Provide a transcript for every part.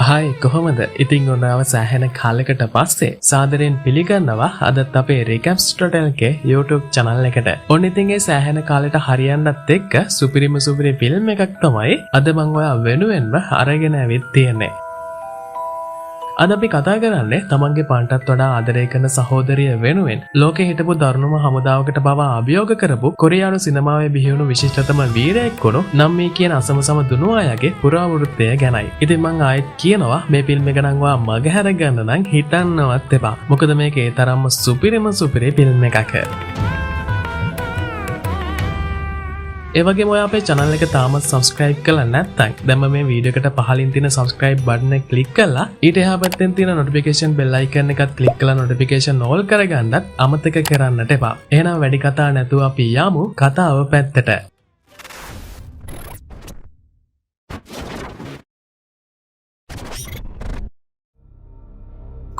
Hi කොහොමද? ඉතින් ඔන්න ආව සෑහෙන කාලෙකට පස්සේ සාදරයෙන් පිළිගන්නවා අදත් අපේ recaps.lk YouTube channel එකට. ඔන්න ඉතින් ඒ සෑහෙන කාලෙට හරියන්නත් එක්ක සුපිරිම සුපිරි ෆිල්ම් එකක් තමයි අද මං ඔයා වෙනුවෙන්ම අරගෙන ඇවිත් තියෙන්නේ. අද අපි කතා කරන්නේ තමන්ගේ පන්ටත් වඩා ආදරය කරන සහෝදරිය වෙනුවෙන් ලෝකෙ හිටපු දරුණුම හමුදාවකට පවා අභියෝග කරපු කොරියානු සිනමාවේ බිහිවුණු විශිෂ්ටතම වීරයෙක් වුණු නම්මී කියන අසමසම දුනුවායාගේ පුරාවෘත්තය ගැනයි. ඉතින් මං ආයෙත් කියනවා මේ ෆිල්ම් එක නම් ඔයා මගහැර ගන්න නම් හිතන්නවත් එපා. මොකද මේක ඒ තරම්ම සුපිරිම සුපිරි ෆිල්ම් එකක්. ඒ වගේම ඔයා අපේ channel එක තාමත් subscribe කරලා නැත්නම් දැන්ම මේ වීඩියෝ එකට පහලින් තියෙන subscribe button එක click කරලා ඊට එහා පැත්තෙන් තියෙන notification bell icon එකත් click කරලා notification all කරගන්නත් අමතක කරන්නට එපා. එහෙනම් වැඩි කතා නැතුව අපි යමු කතාව පැත්තට.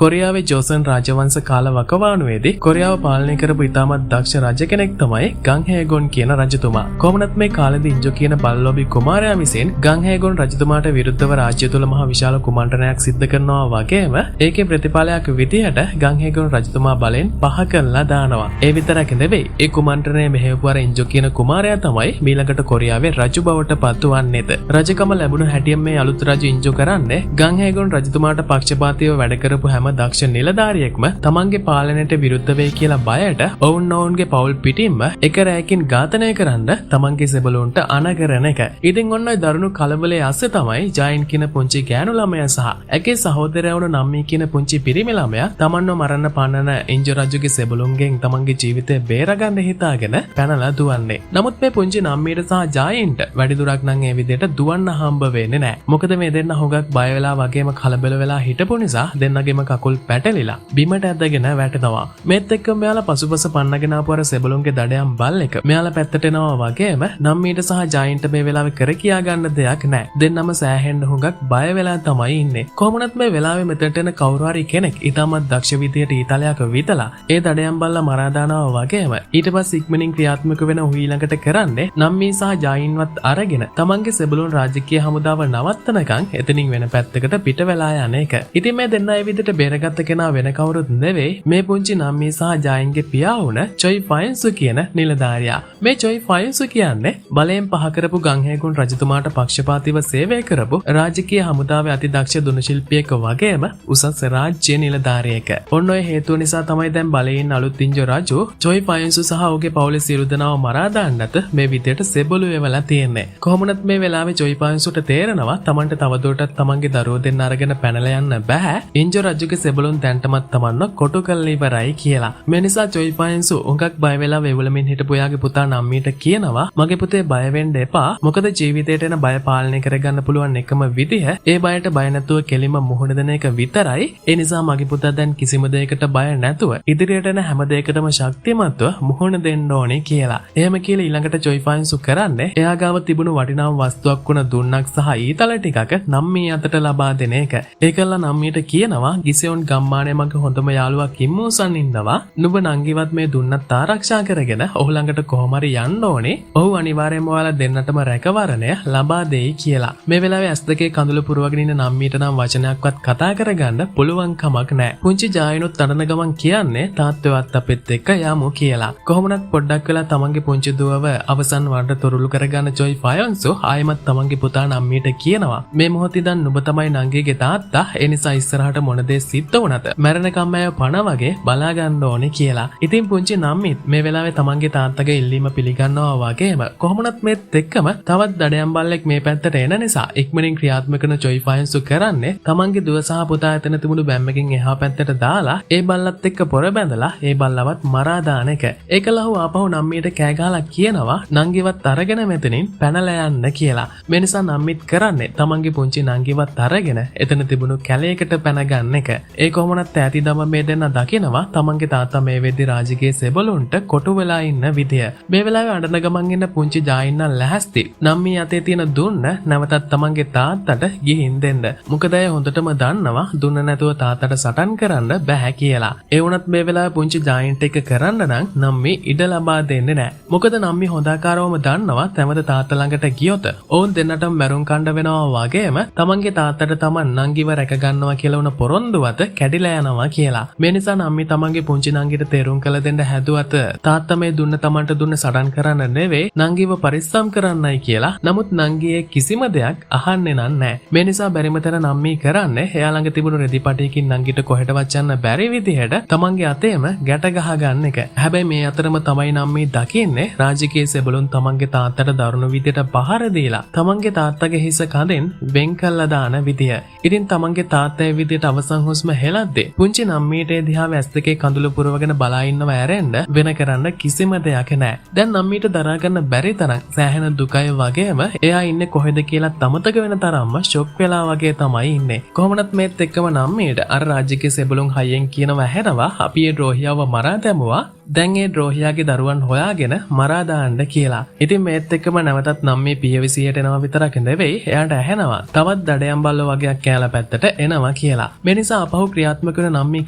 කොරියාවේ ජෝසන් රාජවංශ කාල වකවානුවේදී කොරියාව පාලනය කරපු ඉතාමත් දක්ෂ රජ කෙනෙක් තමයි ගංහේගොන් කියන රජතුමා. කොහොමනත් මේ කාලෙදී ඉන්ජෝ කියන බල්ලොබි කුමාරයා විසින් ගංහේගොන් රජතුමාට විරුද්ධව රාජ්‍ය තුල මහ විශාල කුමන්ත්‍රණයක් සිද්ධ කරනවා වගේම ඒකේ ප්‍රතිඵලයක් විදිහට ගංහේගොන් රජතුමා බලෙන් පහ කරලා දානවා. ඒ විතරක් නෙවෙයි, ඒ කුමන්ත්‍රණය මෙහෙයපු අර ඉන්ජෝ කියන කුමාරයා තමයි මීළඟට කොරියාවේ රජු බවට පත්වන්නේද. රජකම ලැබුණු හැටියෙන් මේ අලුත් රජු ඉන්ජෝ කරන්නේ ගංහේගොන් රජතුමාට පක්ෂපාතීව වැඩ කරපු හැම දක්ෂ නිලධාරියෙක්ම තමන්ගේ පාලනයට විරුද්ධ වෙයි කියලා බයට ඔවුන් ඔවුන්ගේ පවුල් පිටින්ම එක රැයකින් ඝාතනය කරන්න තමන්ගේ සෙබළුන්ට අණ කරන එක. ඉතින් ඔන්න ඔය දරුණු කලබලයේ අස්සේ තමයි ජයින් කියන පුංචි ගෑනු ළමයා සහ ඇගේ සහෝදරයා වුණු නම්මී කියන පුංචි පිරිමි ළමයා තමන්ව මරන්න පන්නන ඉන්ජෝ රජුගේ සෙබළුන්ගෙන් තමන්ගේ ජීවිතය බේරගන්න හිතාගෙන පැනලා දුවන්නේ. නමුත් මේ පුංචි නම්මීට සහ ජයින්ට වැඩි දුරක් නම් ඒ විදිහට දුවන්න හම්බ වෙන්නේ නැහැ. මොකද මේ දෙන්න හුඟක් බය වෙලා වගේම කලබල වෙලා හිටපු නිසා දෙන්නගේම කකුල් පැටලිලා බිමට ඇදගෙන වැටෙනවා. මේත් එක්ක මෙයාලා පසුපස පන්නගෙන ආපු අර සෙබළුන්ගේ දඩයම් බල්ලෙක් මෙයාලා පැත්තට එනවා වගේම නම්මීට සහ ජයින්ට මේ වෙලාවේ කර කියා ගන්න දෙයක් නැහැ. දෙන්නම සෑහෙන්න හුඟක් බය වෙලා තමයි ඉන්නේ. කොහොමනත් මේ වෙලාවේ මෙතනට එන කවුරු හරි කෙනෙක් ඉතාමත් දක්ෂ විදියට ඊතලයක් විතලා ඒ දඩයම් බල්ලා මරා දානවා වගේම ඊට පස්සේ ඉක්මනින් ක්‍රියාත්මක වෙන ඔහු ඊළඟට කරන්නේ නම්මී සහ ජයින්වත් අරගෙන තමන්ගේ සෙබළුන් රාජකීය හමුදාව නවත්තනකම් එතනින් වෙන පැත්තකට පිට වෙලා යන එක. ඉතින් මේ දෙන්න ඒ විදිහට බේරගත්ත කෙනා වෙන කවුරුත් නෙවෙයි මේ පුංචි නම්මී සහ ජයින්ගේ පියා වුණ චොයි ෆයන්සු කියන නිලධාරියා. මේ චොයි ෆයන්සු කියන්නේ බලයෙන් පහ කරපු ගංහේගුන් රජතුමාට පක්ෂපාතීව සේවය කරපු රාජකීය හමුදාවේ අතිදක්ෂ දුනු ශිල්පියෙක් වගේම උසස් රාජ්‍ය නිලධාරියෙක්. ඔන්න ඔය හේතුව නිසා තමයි දැන් බලයෙන් අලුත් ඉන්ජෝ රජු චොයි ෆයන්සු සහ ඔහුගේ පවුලේ සියලු දෙනාව මරා දාන්නත් මේ විදියට සෙබළු වෙවලා තියෙන්නේ. කොහොමනත් මේ වෙලාවේ චොයි ෆයන්සුට තේරෙනවා තමන්ට තවදුරටත් තමන්ගේ දරුවෝ දෙන්න අරගෙන පැනලා යන්න බෑ. ඉන්ජෝ රජුගේ සෙබළුන් දැන්ටමත් තමන්ව කොටු කරලා ඉවරයි කියලා. මේ නිසා චොයි ෆයන්සු උඟක් බය වෙලා වෙවුලමින් හිටපු එයාගේ පුතා නම්මීට කියනවා මගේ පුතේ බය වෙන්න එපා. මොකද ජීවිතේට එන බය පාලනය කරගන්න පුළුවන් එකම විදිහ ඒ බයට බය නැතුව කෙලින්ම මුහුණ දෙන එක විතරයි. ඒ නිසා මගේ පුතා දැන් කිසිම දෙයකට බය නැතුව ඉදිරියට එන හැම දෙයකටම ශක්තිමත්ව මුහුණ දෙන්න ඕනේ කියලා. එහෙම කියලා ඊළඟට චොයි ෆයන්සු කරන්නේ එයා ගාව තිබුණු වටිනාම වස්තුවක් වුණ දුන්නක් සහ ඊතල ටිකක් නම්මී අතට ලබා දෙන එක. ඒකල්ලා නම්මීට කියනවා ගිසෙවුන් ගම්මානයේ මගේ හොඳම යාළුවා කිම්මූසන් ඉන්නවා. නුඹ නංගිවත් මේ දුන්නත් ආරක්ෂා කරගෙන ඔහු ළඟට කොහොම හරි යන්න ඕනේ. ඔහු අනිවාර්යයෙන්ම ඔයාලා දෙන්නටම රැකවරණය ලබා දෙයි කියලා. මේ වෙලාවේ ඇස් දෙකේ කඳුළු පුරවගෙන ඉන්න නම්මීට නම් වචනයක්වත් කතා කරගන්න පුළුවන් කමක් නැහැ. පුංචි ජායනුත් අඬන ගමන් කියන්නේ තාත්තවත් අපිත් එක්ක යමු කියලා. කොහොමනත් පොඩ්ඩක් වෙලා තමන්ගේ පුංචි දුවව අවසන් වරට තුරුළු කරගන්න චොයි ෆයන්සු ආයෙමත් තමන්ගේ පුතා නම්මීට කියනවා මේ මොහොතේ ඉඳන් නුඹ තමයි නංගිගේ තාත්තා. ඒ නිසා ඉස්සරහට මොන දේ සිද්ධ වුණත් මැරෙනකම් ඇය පණ වගේ බලා ගන්න ඕනේ කියලා. ඉතින් පුංචි නම්මිත් මේ වෙලාවේ තමන්ගේ තාත්තගේ ඉල්ලීම පිළිගන්නවා වගේම කොහොමනත් මේත් එක්කම තවත් දඩයම් බල්ලෙක් මේ පැත්තට එන නිසා ඉක්මනින් ක්‍රියාත්මක කරන චොයි ෆයන්සු කරන්නේ තමන්ගේ දුව සහ පුතා එතන තිබුණු බැම්මකින් එහා පැත්තට දාලා ඒ බල්ලත් එක්ක පොර බැඳලා ඒ බල්ලවත් මරා දාන එක. ඒකල ඔහු ආපහු නම්මියට කෑ ගහලා කියනවා නංගිවත් අරගෙන මෙතනින් පැනලා යන්න කියලා. මේ නිසා නම්මිත් කරන්නේ තමන්ගේ පුංචි නංගිවත් අරගෙන එතන තිබුණු කැලයකට පැන ගන්න එක. ඒ කොහොමනත් ඈත ඉඳන්ම මේ දෙන්න දකිනවා තමන්ගේ තාත්තා මේ වෙද්දි රාජකීය සෙබළුන්ට කොටු වෙලා ඉන්න විදිය. මේ වෙලාවේ අඬන ගමන් ඉන්න පුංචි ජායින් නම් ලැහැස්ති නම්මී අතේ තියෙන දුන්න නැවතත් තමන්ගේ තාත්තට ගිහින් දෙන්න. මොකද ඇය හොඳටම දන්නවා දුන්න නැතුව තාත්තට සටන් කරන්න බැහැ කියලා. ඒ වුණත් මේ වෙලාවේ පුංචි ජායින්ට් එක කරන්න නම් නම්මී ඉඩ ලබා දෙන්නේ නැහැ. මොකද නම්මී හොඳාකාරවම දන්නවා තැමද තාත්තා ළඟට ගියොත් ඔවුන් දෙන්නටම මැරුම් කණ්ඩ වෙනවා වගේම තමන්ගේ තාත්තට තමන් නංගිව රැක ගන්නවා කියලා වුණ පොරොන්දුවත් කැඩිලා යනවා කියලා. මේ නිසා නම්මී තමන්ගේ පුංචි නංගිට තේරුම් කළ දෙන්න හැදුවත් තාත්තා මේ දුන්න තමන්ට දුන්න සටන් කරන්න නෙවෙයි නංගිව පරිස්සම් කරන්නයි කියලා. නමුත් නංගි ඒ කිසිම දෙයක් අහන්නේ නෑ. මේ නිසා බැරිම තැන නම්මී කරන්නේ එයා ළඟ තිබුණු රෙදි පටයකින් නංගිට කොහෙටවත් යන්න බැරි විදිහට තමන්ගේ අතේම ගැට ගහ ගන්න එක. හැබැයි මේ අතරම තමයි නම්මී දකින්නේ රාජකීය සෙබළුන් තමන්ගේ තාත්තට දරුණු විදිහට පහර දීලා තමන්ගේ තාත්තගේ හිස කඳෙන් වෙන් කළා දාන විදිය. ඉතින් තමන්ගේ තාත්තා ඒ විදිහට අවසන් හුස්ම හෙලද්දී පුංචි නම්මීට ඒ දිහාව ඇස් දෙකේ කඳුළු පුරවගෙන බලා ඉන්නව ඇරෙන්න වෙන කරන්න කිසිම දෙයක් නෑ. දැන් නම්මීට දරා ගන්න බැරි තරම් සෑහෙන දුකයි වගේම එයා ඉන්නේ කොහෙද කියලා අමතක වෙන තරම්ම ෂොක් වෙලා වගේ තමයි ඉන්නේ. කොහොමනත් මේත් එක්කම නම්මීට අර රාජකීය සෙබළුන් හයියෙන් කියනවා ඇහෙනවා අපි ඒ ද්‍රෝහියව මරා දැමුවා, දැන් ඒ ද්‍රෝහියාගේ දරුවන් හොයාගෙන මරා දාන්න කියලා. ඉතින් මේත් එක්කම නැවතත් නම්මී පියවිසියට එනවා විතරක් නෙවෙයි එයාට ඇහෙනවා තවත් දඩයම් බල්ලෝ වගේක් කෑලා පැත්තට එනවා කියලා. මේ නිසා අපහු ක්‍රියාත්මක වෙන නම්මී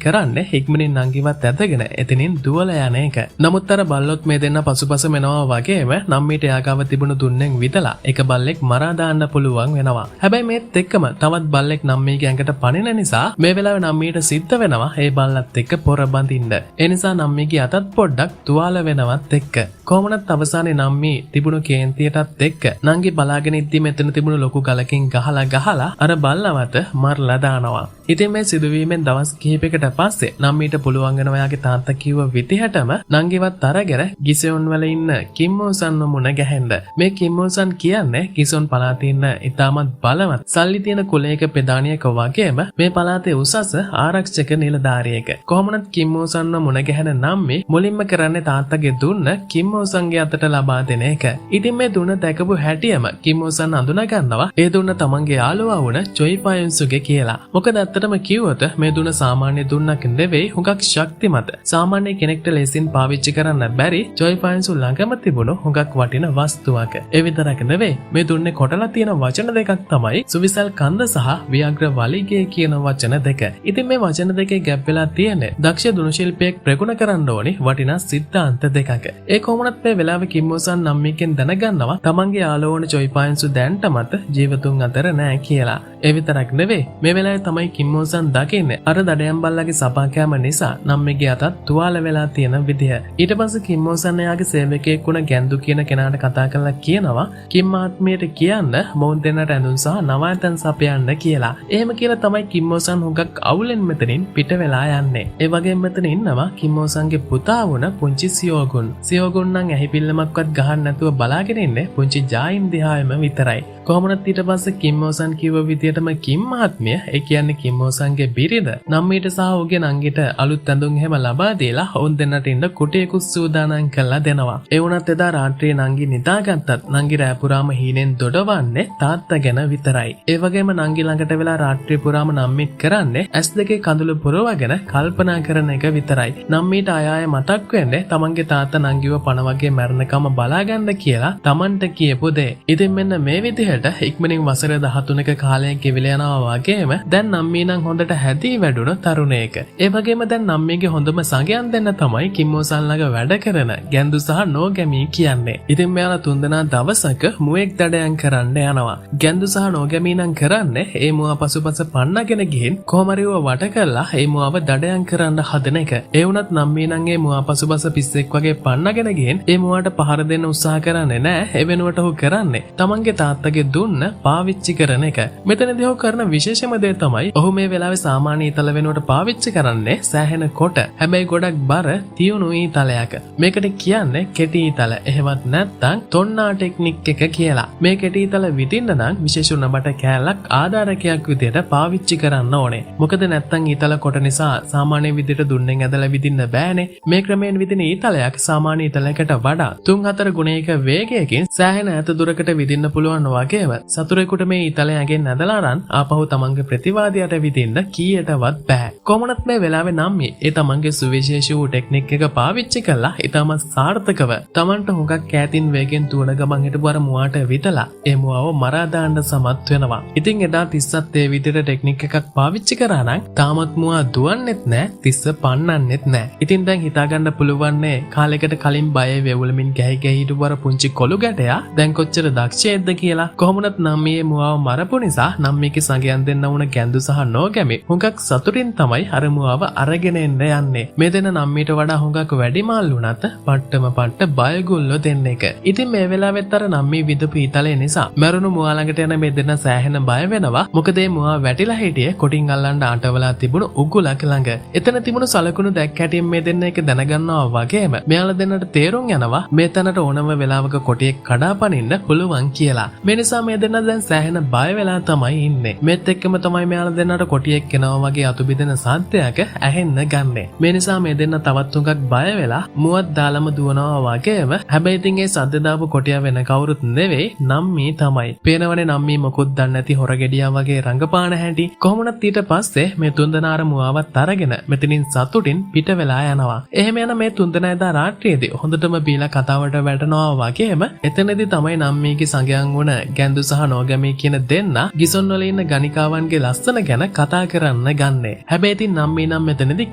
කරන්නේ ඉක්මනින් නංගිවත් ඇදගෙන එතනින් දුවලා යන එක. නමුත් අර බල්ලොත් මේ දෙන්න පසුපසම එනවා වගේම නම්මීට එයා ගාව තිබුණු දුන්නෙන් විදලා එක බල්ලෙක් මරා දාන්න පුළුවන් වෙනවා. හැබැයි මේත් එක්කම තවත් බල්ලෙක් නම්මීගේ ඇඟට පනින නිසා මේ වෙලාවේ නම්මීට සිද්ධ වෙනවා ඒ බල්ලත් එක්ක පොර බඳින්න. ඒ නිසා නම්මීගේ අතත් පොඩ්ඩක් තුවාල වෙනවත් එක්ක කොහොමනත් අවසානයේ නම්මී තිබුණු කේන්තියටත් එක්ක නංගි බලාගෙන ඉද්දි මෙතන තිබුණු ලොකු ගලකින් ගහලා ගහලා අර බල්ලවත මරලා දානවා. ඉතින් මේ සිදුවීමෙන් දවස් කිහිපයකට පස්සේ නම්මීට පුළුවන් වෙනවා එයාගේ තාත්තා කිව්ව විදිහටම නංගිවත් අරගෙන ගිසෙවුන් වල ඉන්න කිම්මෝසන්ව මුණ ගැහෙන්න. මේ කිම්මෝසන් කියන්නේ ගිසොන් පළාතේ ඉන්න ඉතාමත් බලවත් සල්ලි තියෙන කුලයක ප්‍රධානියෙක් වගේම මේ පළාතේ උසස් ආරක්ෂක නිලධාරියෙක්. කොහොමනත් කිම්මෝසන්ව මුණ ගැහෙන නම්මී මුලින්ම කරන්නේ තාත්තගේ දුන්න කිම්මෝසන්ගේ අතට ලබා දෙන එක. ඉතින් මේ දුන්න දැකපු හැටියම කිම්මෝසන් අඳුනා ගන්නවා ඒ දුන්න තමන්ගේ යාළුවා වුණ චොයි ෆයන්සුගේ කියලා. මොකද ඇත්තටම කිව්වොත් මේ දුන්න සාමාන්‍ය දුන්නක් නෙවෙයි, හුඟක් ශක්තිමත්. සාමාන්‍ය කෙනෙක්ට ලේසින් පාවිච්චි කරන්න බැරි චොයි ෆයන්සු ළඟම තිබුණු හුඟක් වටින වස්තුවක්. ඒ විතරක් නෙවෙයි, මේ දුන්නේ කොටලා තියෙන වචන දෙකක් තමයි සුවිසල් කන්ද සහ ව්‍යාග්‍ර වලිගය කියන වචන දෙක. ඉතින් මේ වචන දෙකේ ගැප් වෙලා තියෙන්නේ දක්ෂ දුනු ශිල්පියෙක් ප්‍රගුණ කරන්න ඕනි වටිනා සිද්ධාන්ත දෙකක්. ඒ කොහොමනත් මේ වෙලාවේ කිම්මෝසන් නම්මිකෙන් දැනගන්නවා තමන්ගේ යාළුවෝ වුණ චොයි ෆයන්සු දැන්ටමත් ජීවතුන් අතර නෑ කියලා. ඒ විතරක් නෙවෙයි, මේ වෙලාවේ තමයි කිම්මෝසන් දකින්නේ අර දඩයම් බල්ලගේ සපා කෑම නිසා නම්මිගේ අතත් තුවාල වෙලා තියෙන විදිය. ඊට පස්සේ කිම්මෝසන් එයාගේ සේවකයෙක් වුණ ගැන්දු කියන කෙනාට කතා කරලා කියනවා කිම් මහත්මියට කියන්න මොවුන් දෙන්නට ඇඳුම් සහ නවාතැන් සපයන්න කියලා. එහෙම කියලා තමයි කිම්මෝසන් හුඟක් අවුලෙන් මෙතනින් පිට වෙලා යන්නේ. ඒ වගේම මෙතන ඉන්නවා කිම්මෝසන්ගේ පුතා වුණ පුංචි සියෝගුන්. සියෝගුන් නම් ඇහිපිල්ලමක්වත් ගහන්න නැතුව බලාගෙන ඉන්නේ පුංචි ජායින් දිහාම විතරයි. කොහොමනත් ඊට පස්සේ කිම්මෝසන් කිව්ව විදියටම කිම් මහත්මිය, ඒ කියන්නේ කිම්මෝසන්ගේ බිරිඳ, නම්මීට සහ ඔහුගේ නංගිට අලුත් ඇඳුම් එහෙම ලබා දීලා ඔවුන් දෙන්නට ඉන්න කුටියකුත් සූදානම් කරලා දෙනවා. ඒ වුණත් එදා රාත්‍රියේ නංගි නිදාගත්තත් නංගි රෑ පුරාම හීනෙන් දොඩවන්නේ තාත්තා ගැන විතරයි. ඒ වගේම නංගි ළඟට වෙලා රාත්‍රිය පුරාම නම්මිත් කරන්නේ ඇස් දෙකේ කඳුළු පුරවගෙන කල්පනා කරන එක විතරයි. නම්මීට ආය ආය මතක් වෙන්නේ තමන්ගේ තාත්තා නංගිව පණ වගේ මැරෙනකම බලාගන්න කියලා තමන්ට කියපු දේ. ඉතින් මෙන්න මේ විදිහට ඉක්මනින් වසර 13ක කාලයක් ගෙවිලා යනවා වගේම දැන් නම්මී නම් හොඳට හැදී වැඩුණු තරුණයෙක්. ඒ වගේම දැන් නම්මීගේ හොඳම සගයන් දෙන්න තමයි කිම්මෝසන් ළඟ වැඩ කරන ගැන්දු සහ නෝගැමී කියන්නේ. ඉතින් මෙයාලා තුන්දෙනා දවසක මුවෙක් දඩයම් කරන්න යනවා. ගැන්දු සහ නෝගැමී නම් කරන්නේ ඒ මුවා පසුපස පන්නගෙන ගිහින් කොහොම හරි ඌව වට කරලා ඒ මුවාව දඩයම් කරන්න හදන එක. ඒ වුණත් නම්මී නම් ඒ මුවා පසුපස පිස්සෙක් වගේ පන්නගෙන ගිහින් ඒ මුවාට පහර දෙන්න උත්සාහ කරන්නේ නෑ. ඒ වෙනුවට ඔහු කරන්නේ තමන්ගේ තාත්තගේ දුන්න පාවිච්චි කරන එක. මෙතනදී ඔහු කරන විශේෂම දේ තමයි ඔහු මේ වෙලාවේ සාමාන්‍ය ඊතල වෙනුවට පාවිච්චි කරන්නේ සෑහෙන කොට, හැබැයි ගොඩක් බර තියුණු ඊතලයක්. මේකට කියන්නේ කෙටි ඊතල, එහෙමත් නැත්නම් තොන්නා ටෙක්නික් එක කියලා. මේ කෙටි ඊතල විදින්න නම් විශේෂ උණබට කෑල්ලක් ආධාරකයක් විදියට පාවිච්චි කරන්න ඕනේ. මොකද නැත්නම් ඊතල කොට නිසා සාමාන්‍ය විදියට දුන්නෙන් ඇදලා විදින්න බෑනේ. මේ ක්‍රමයෙන් විදින ඊතලයක් සාමාන්‍ය ඊතලයකට වඩා 3-4 ගුණයක වේගයකින් සෑහෙන ඈත දුරකට විදින්න පුළුවන් වගේම සතුරෙකුට මේ ඊතලය ඇඟෙන් ඇදලා අරන් ආපහු තමන්ගේ ප්‍රතිවාදියාට විදින්න කීයක් කීයටවත් බෑ. කොහොමනත් මේ වෙලාවේ නම්මි ඒ තමන්ගේ සුවිශේෂී වූ ටෙක්නික් එක පාවිච්චි කරලා ඉතාමත් සාර්ථකව තමන්ට හුඟක් ඈතින් වේගෙන් දුවන ගමන් හිටපු අර මුවාට විතලා ඒ මුවාව මරා දාන්න සමත් වෙනවා. ඉතින් එදා තිස්සත් ඒ විදිහට ටෙක්නික් එකක් පාවිච්චි කරා නම් තාමත් මුවා දුවන්නෙත් නෑ, තිස්ස පන්නන්නෙත් නෑ. ඉතින් දැන් හිතාගන්න පුළුවන්නේ කාලෙකට කලින් බයේ වෙවුලමින් ගැහි ගැහි හිටපු අර පුංචි කොළු ගැටයා දැන් කොච්චර දක්ෂයෙක්ද කියලා. කොහොමුණත් නම්මියේ මුවාව මරපු නිසා නම්මිගේ සඟයන් දෙන්න වුණ ගැන්දු සහ නෝගැමි හුඟක් සතුටින් තමයි අර මුවාව අරගෙන එන්න යන්නේ. මේ දෙන්න නම්මිට වඩා හුඟක් වැඩිමල් වුණත් පට්ටම පට්ට බයගුල්ලෝ දෙන්න එක. ඉතින් මේ වෙලාවෙත් අර නම්මි විදපු ඊතලේ නිසා මැරුණු මුවා ළඟට යන මේ දෙන්න සෑහෙන බය වෙනවා. මොකද ඒ මුවා වැටිලා හිටියේ කොටින් අල්ලන්න අටවලා තිබුණු උගුලක් ළඟ. එතන තිබුණු සලකුණු දැක් හැටියෙන් මේ දෙන්න එක දැනගන්නවා වගේම මෙයාලා දෙන්නට තේරුම් යනවා මේ තැනට ඕනම වෙලාවක කොටියෙක් කඩා පනින්න පුළුවන් කියලා. මේ නිසා මේ දෙන්න දැන් සෑහෙන බය වෙලා තමයි ඉන්නේ. මේත් එක්කම තමයි මෙයාලා දෙන්නට කොටියෙක් එනවා වගේ අතු බිඳෙන සද්දයක් ඇහෙන්න ගන්නෙ. මේ නිසා මේ දෙන්න තවත් හුඟක් බය වෙලා මුවත් දාලම දුවනවා වගේම හැබැයි ඉතින් ඒ සද්ද දාපු කොටියා වෙන කවුරුත් නෙවෙයි, නම්මී තමයි. පේනවනේ නම්මී මොකුත් දන්නේ නැති හොරගෙඩියා වගේ රඟපාන හැටි. කොහොමනත් ඊට පස්සේ මේ තුන්දෙනා අර මුවාවත් අරගෙන මෙතනින් සතුටින් පිට වෙලා යනවා. එහෙම යන මේ තුන්දෙනා එදා රාත්‍රියේදී හොඳටම බීලා කතාවට වැටෙනවා වගේම එතනදී තමයි නම්මීගේ සඟයන් වුණ ගැන්දු සහ නෝගැමී කියන දෙන්න ගිසොන් වල ඉන්න ගණිකාවන්ගේ ලස්සන ගැන කතා කරන්න ගන්නෙ. හැබැයි ඉතින් නම්මී නම් මෙතනදී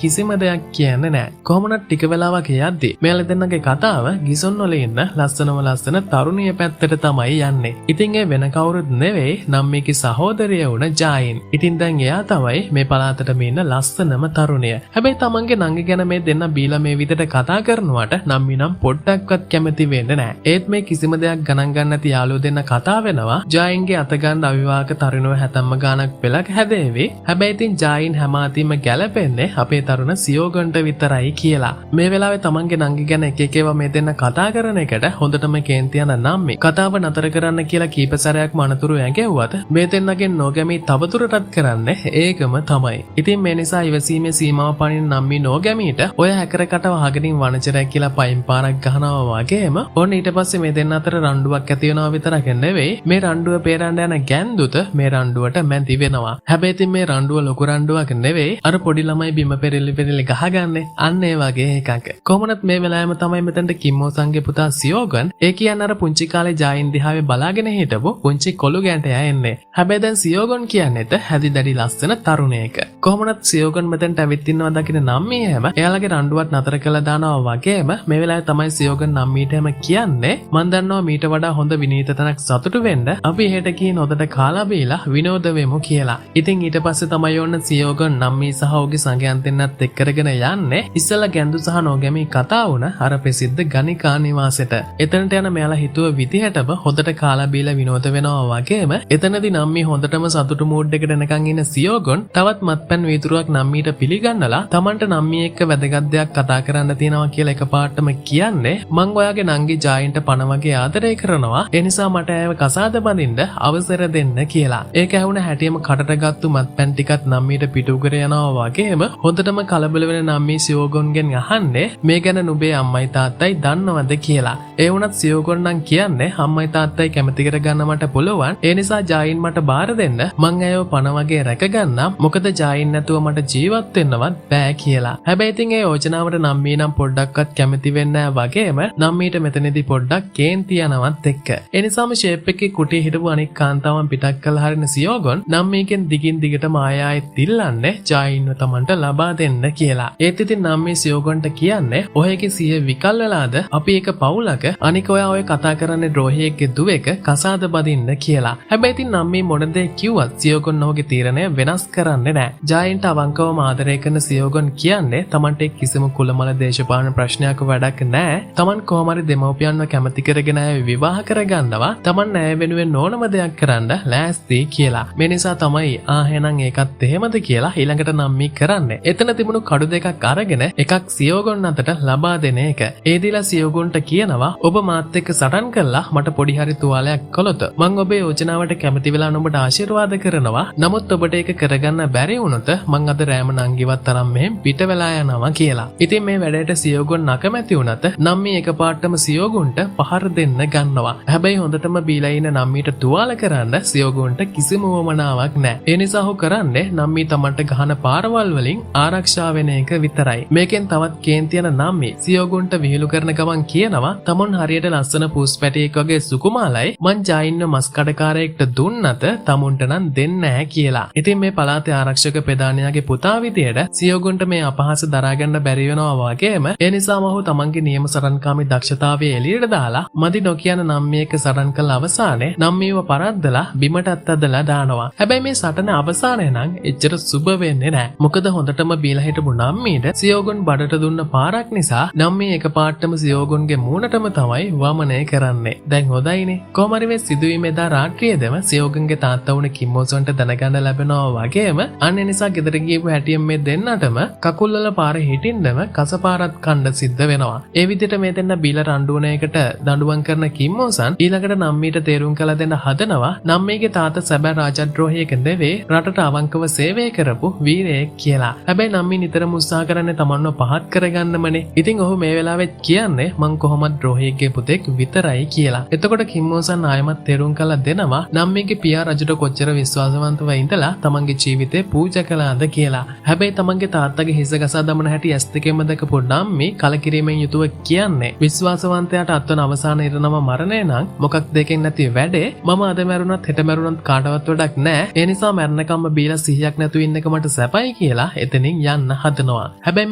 කිසිම දෙයක් කියන්නේ නෑ. කොහොමනත් ටික වෙලාවක් යද්දි මෙයාලා දෙන්නගේ කතාව ගිසොන් වල ඉන්න ලස්සනම ලස්සන තරුණිය පැත්තට තමයි යන්නේ. ඉතින් ඒ වෙන කවුරුත් නෙවෙයි, නම්මීගේ සහෝදරිය වුණ ජායින්. ඉතින් දැන් එයා තමයි මේ පළාතටම ඉන්න ලස්සනම තරුණිය. හැබැයි තමන්ගේ නංගි ගැන මේ දෙන්න බීලා මේ විදිහට කතා කරනවට නම්මි නම් පොඩ්ඩක්වත් කැමති වෙන්නේ නෑ. ඒත් මේ කිසිම දෙයක් ගණන් ගන්න නැති යාළුවෝ දෙන්න කතා වෙනවා ජායින්ගේ අත ගන්න අවිවාහක තරුණයෝ හැතැම්ම ගාණක් පෙළක් හැදේවි. හැබැයි ඉතින් ජායින් හැම අතින්ම ගැලපෙන්නේ අපේ තරුණ සියෝගන්ට විතරයි කියලා. මේ වෙලාවේ තමන්ගේ නංගි ගැන එක එක ඒවා මේ දෙන්න කතා කරන එකට හොඳටම කේන්ති යන නම්මි කතාව නතර කරන්න කියලා කීප සැරයක්ම අනතුරු ඇඟෙව්වත් මේ දෙන්නගෙන් නෝගැමි තවදුරටත් කරන්නේ ඒකම තමයි. ඉතින් මේ නිසා ඉවසීමේ සීමාව පනින නම්මි නෝගැමීට ඔය හැකර කට වහගෙනින් වනචරයක් කියලා පයින් පාරක් ගහනවා වගේම ඔන්න ඊට පස්සේ මේ දෙන්න අතර රණ්ඩුවක් ඇති වෙනවා විතරක් නෙවෙයි, මේ රණ්ඩුව පේරන්න යන ගැන්දුත මේ රණ්ඩුවට මැදි වෙනවා. හැබැයි ඉතින් මේ රණ්ඩුව ලොකු රණ්ඩුවක් නෙවෙයි, අර පොඩි ළමයි බිම පෙරලි පෙරලි ගහගන්නේ අන්න ඒ වගේ එකක්. කොහොමනත් මේ වෙලාවෙම තමයි මෙතනට කිම්මෝසන්ගේ පුතා සියෝගන්, ඒ කියන්නේ අර පුංචි කාලේ ජායින් දිහාවේ බලාගෙන හිටපු පුංචි කොළු ගැටයා එන්නේ. හැබැයි දැන් සියෝගන් කියන්නේත් හැදි දැඩි ලස්සන තරුණයෙක්. කොහොමනත් සියෝගන් මෙතනට ඇවිත් ඉන්නවා දකින නම්මී හැම එයාලගේ රණ්ඩුවත් නතර කරලා දානවා වගේම මේ වෙලාවේ තමයි සියෝගන් නම්මීට හැම කියන්නේ, මං දන්නවා මීට වඩා හොඳ විනීත තැනක් සතුටු වෙන්න, අපි එහෙට ගිහින් හොඳට කාලා බීලා විනෝද වෙමු කියලා. ඉතින් ඊට පස්සේ තමයි ඔන්න සියෝගන් නම්මී සහ ඔහුගේ සඟයන් දෙන්නත් එක් කරගෙන යන්නේ ඉස්සෙල්ලා ගැන්දු සහ නෝගැමී කතා වුණ අර ප්‍රසිද්ධ ගණිකා නිවාසෙට. එතනට යන මෙයාලා හිතුව විදිහටම හොඳට කාලා බීලා විනෝද වෙනවා වගේම එතනදී නම්මී හොඳටම සතුටු මූඩ් එකට එනකන් ඉන්න සියෝගොන් තවත් මත්පැන් වීදුරුවක් නම්මීට පිළිගන්නලා තමන්ට නම්මී එක්ක වැදගත් දෙයක් කතා කරන්න තියෙනවා කියලා එකපාරටම කියන්නේ, මං ඔයාගේ නංගි ජායින්ට පණ වගේ ආදරය කරනවා, ඒ නිසා මට ඇයව කසාද බඳින්න අවසර දෙන්න කියලා. ඒක ඇහුණ හැටියම කටට ගත්තු මත්පැන් ටිකත් නම්මීට පිටු කර යනවා වගේම හොඳටම කලබල වෙන නම්මී සියෝගොන්ගෙන් අහන්නේ මේ ගැන නුඹේ අම්මයි තාත්තයි දන්නවද කියලා. ඒ වුණත් සියෝගොන් නම් කියන්නේ අම්මයි තාත්තයි කැමති කරගන්න මට පුළුවන්, ඒ නිසා ජායින් මට බාර දෙන්න, මං ඇයව පණ වගේ රැකගන්නම්, මොකද ජායින් නැතුව මට ජීවත් වෙන්නවත් බෑ කියලා. හැබැයි ඉතින් ඒ යෝජනාවට නම්මී නම් පොඩ්ඩක්වත් කැමති වෙන්නේ නෑ වගේම නම්මීට මෙතනදී පොඩ්ඩක් කේන්ති යනවත් එක්ක. ඒ නිසාම ෂේප් එකේ කුටියේ හිටපු අනික් කාන්තාවන් පිටක් කළා හරින සියෝගොන් නම්මීගෙන් දිගින් දිගටම ආය ආයෙත් ඉල්ලන්නේ ජායින්ව තමන්ට ලබා දෙන්න කියලා. ඒත් ඉතින් නම්මී සියෝගොන්ට කියන්නේ ඔයගේ සිහිය විකල් වෙලාද, අපි එක පවුලක, අනික ඔයා ඔය කතා කරන්නේ ද්‍රෝහියෙක්ගේ දුවෙක් කසාද බඳින්න කියලා. හැබැයි ඉතින් නම්මී මොන දේ කිව්වත් සියෝගොන් ඔහුගේ තීරණය වෙනස් කරන්නේ නෑ. ජායින්ට අවංකවම ආදරය කරන සියෝගොන් කියන්නේ තමන්ට එක් කිසිම කුලමල දේශපාලන ප්‍රශ්නයක් වැඩක් නෑ. තමන් කොහොම හරි දෙමව්පියන්ව කැමති කරගෙන ඇය විවාහ කරගන්නවා. තමන් ඇය වෙනුවෙන් ඕනම දෙයක් කරන්න ලෑස්ති කියලා. මේ නිසා තමයි ආ එහෙනම් ඒකත් එහෙමද කියලා ඊළඟට නම්මී කරන්නේ. එතන තිබුණු කඩු දෙකක් අරගෙන එකක් සියෝගොන් අතට ලබා දෙන එක. ඒ දීලා සියෝගොන්ට කියනවා ඔබ මාත් එක්ක සටන් කරලා මට පොඩි හරි තුවාලයක් කළොත් මං ඔබේ යෝජනාවට කැමති වෙලා නුඹට ආශිර්වාද කරනවා. නමුත් ඔබට ඒක කරගන්න බැරි වුණොත් මං අද රෑම නංගිවත් තරම් මෙහෙන් පිට වෙලා යනවා කියලා. ඉතින් මේ වැඩේට සියෝගොන් අකමැති වුණත් නම්මී එකපාරටම සියෝගොන්ට පහර දෙන්න ගන්නවා. හැබැයි හොඳටම බීලා ඉන්න නම්මීට තුවාල කරන්න සියෝගොන්ට කිසිම උවමනාවක් නැහැ. ඒ නිසා ඔහු කරන්නේ නම්මි තමන්ට ගහන පාරවල් වලින් ආරක්ෂා වෙන එක විතරයි. මේකෙන් තවත් කේන්ති යන නම්මි සියෝගුන්ට විහිළු කරන ගමන් කියනවා තමුන් හරියට ලස්සන පූස් පැටියෙක් වගේ සුකුමාලයි, මං ජායින්ව මස් කඩකාරයෙක්ට දුන්නත තමුන්ට නම් දෙන්නේ නැහැ කියලා. ඉතින් මේ පළාතේ ආරක්ෂක ප්‍රධානියාගේ පුතා විදියට සියෝගුන්ට මේ අපහාස දරා ගන්න බැරි වෙනවා වගේම ඒ නිසාම ඔහු තමන්ගේ නියම සටන්කාමී දක්ෂතාවය එළියට දාලා මදි නොකියන නම්මි එක්ක සටන් කළ අවසානයේ නම්මිව පරද්දලා බිමටත් ඇදලා දානවා. හැබැයි මේ සටන අවසානය නම් එච්චර සුබ වෙන්නේ නැහැ. මොකද හොඳටම බීලා හිටපු නම්මිට සියෝගුන් බඩට දුන්න පාරක් නිසා නම්මි එකපාරටම සියෝගුන්ගේ මූණටම තමයි වමනය කරන්නේ. දැන් හොඳයිනේ. කොහොම හරි මේ සිදුවීම එදා රාත්‍රියේදම සියෝගුන්ගේ තාත්තා වුණ කිම්මෝසන්ට දැනගන්න ලැබෙනවා වගේම අන්න ඒ නිසා ගෙදර ගියපු හැටියෙන් මේ දෙන්නටම කකුල් වල පාර හිටින්නම කසපාරත් කණ්ඩ සිද්ධ වෙනවා. ඒ විදිහට මේ දෙන්න බීලා රණ්ඩු වුණ එකට දඬුවම් කරන කිම්මෝසන් ඊළඟට නම්මීට තේරුම් කරලා දෙන්න හදනවා නම්මීගේ තාත්තා සැබෑ රාජද්‍රෝහියෙක් නෙවෙයි, රටට අවංකව සේවය කරපු වීරයෙක් කියලා. හැබැයි නම්මී නිතරම උත්සාහ කරන්නේ තමන්ව පහත් කරගන්නමනේ. ඉතින් ඔහු මේ වෙලාවෙත් කියන්නේ මං කොහොමත් ද්‍රෝහියෙක්ගේ පුතෙක් විතරයි කියලා. එතකොට කිම්මෝසන් ආයෙමත් තේරුම් කරලා දෙනවා නම්මීගේ පියා රජුට කොච්චර විශ්වාසවන්තව ඉඳලා තමන්ගේ ජීවිතේ පූජා කළාද කියලා. හැබැයි තමන්ගේ තාත්තගේ හිස ගසා දමන හැටි ඇස් දෙකෙන්ම දැකපු නම්මී කලකිරීමෙන් යුතුව කියන්නේ විශ්වාසවන්තයාට අත්වන අවසාන ඉරණම මරණය නම් මොකක් දෙකෙන් නැති වැඩේ, මම අද මැරුණත් හෙට මැරුණත් කාටවත් වැඩක් නෑ, ඒ නිසා මැරෙනකම්ම බීලා සිහියක් නැතුව ඉන්න එක මට සැපයි කියලා එතනින් යන්න හදනවා. හැබැයි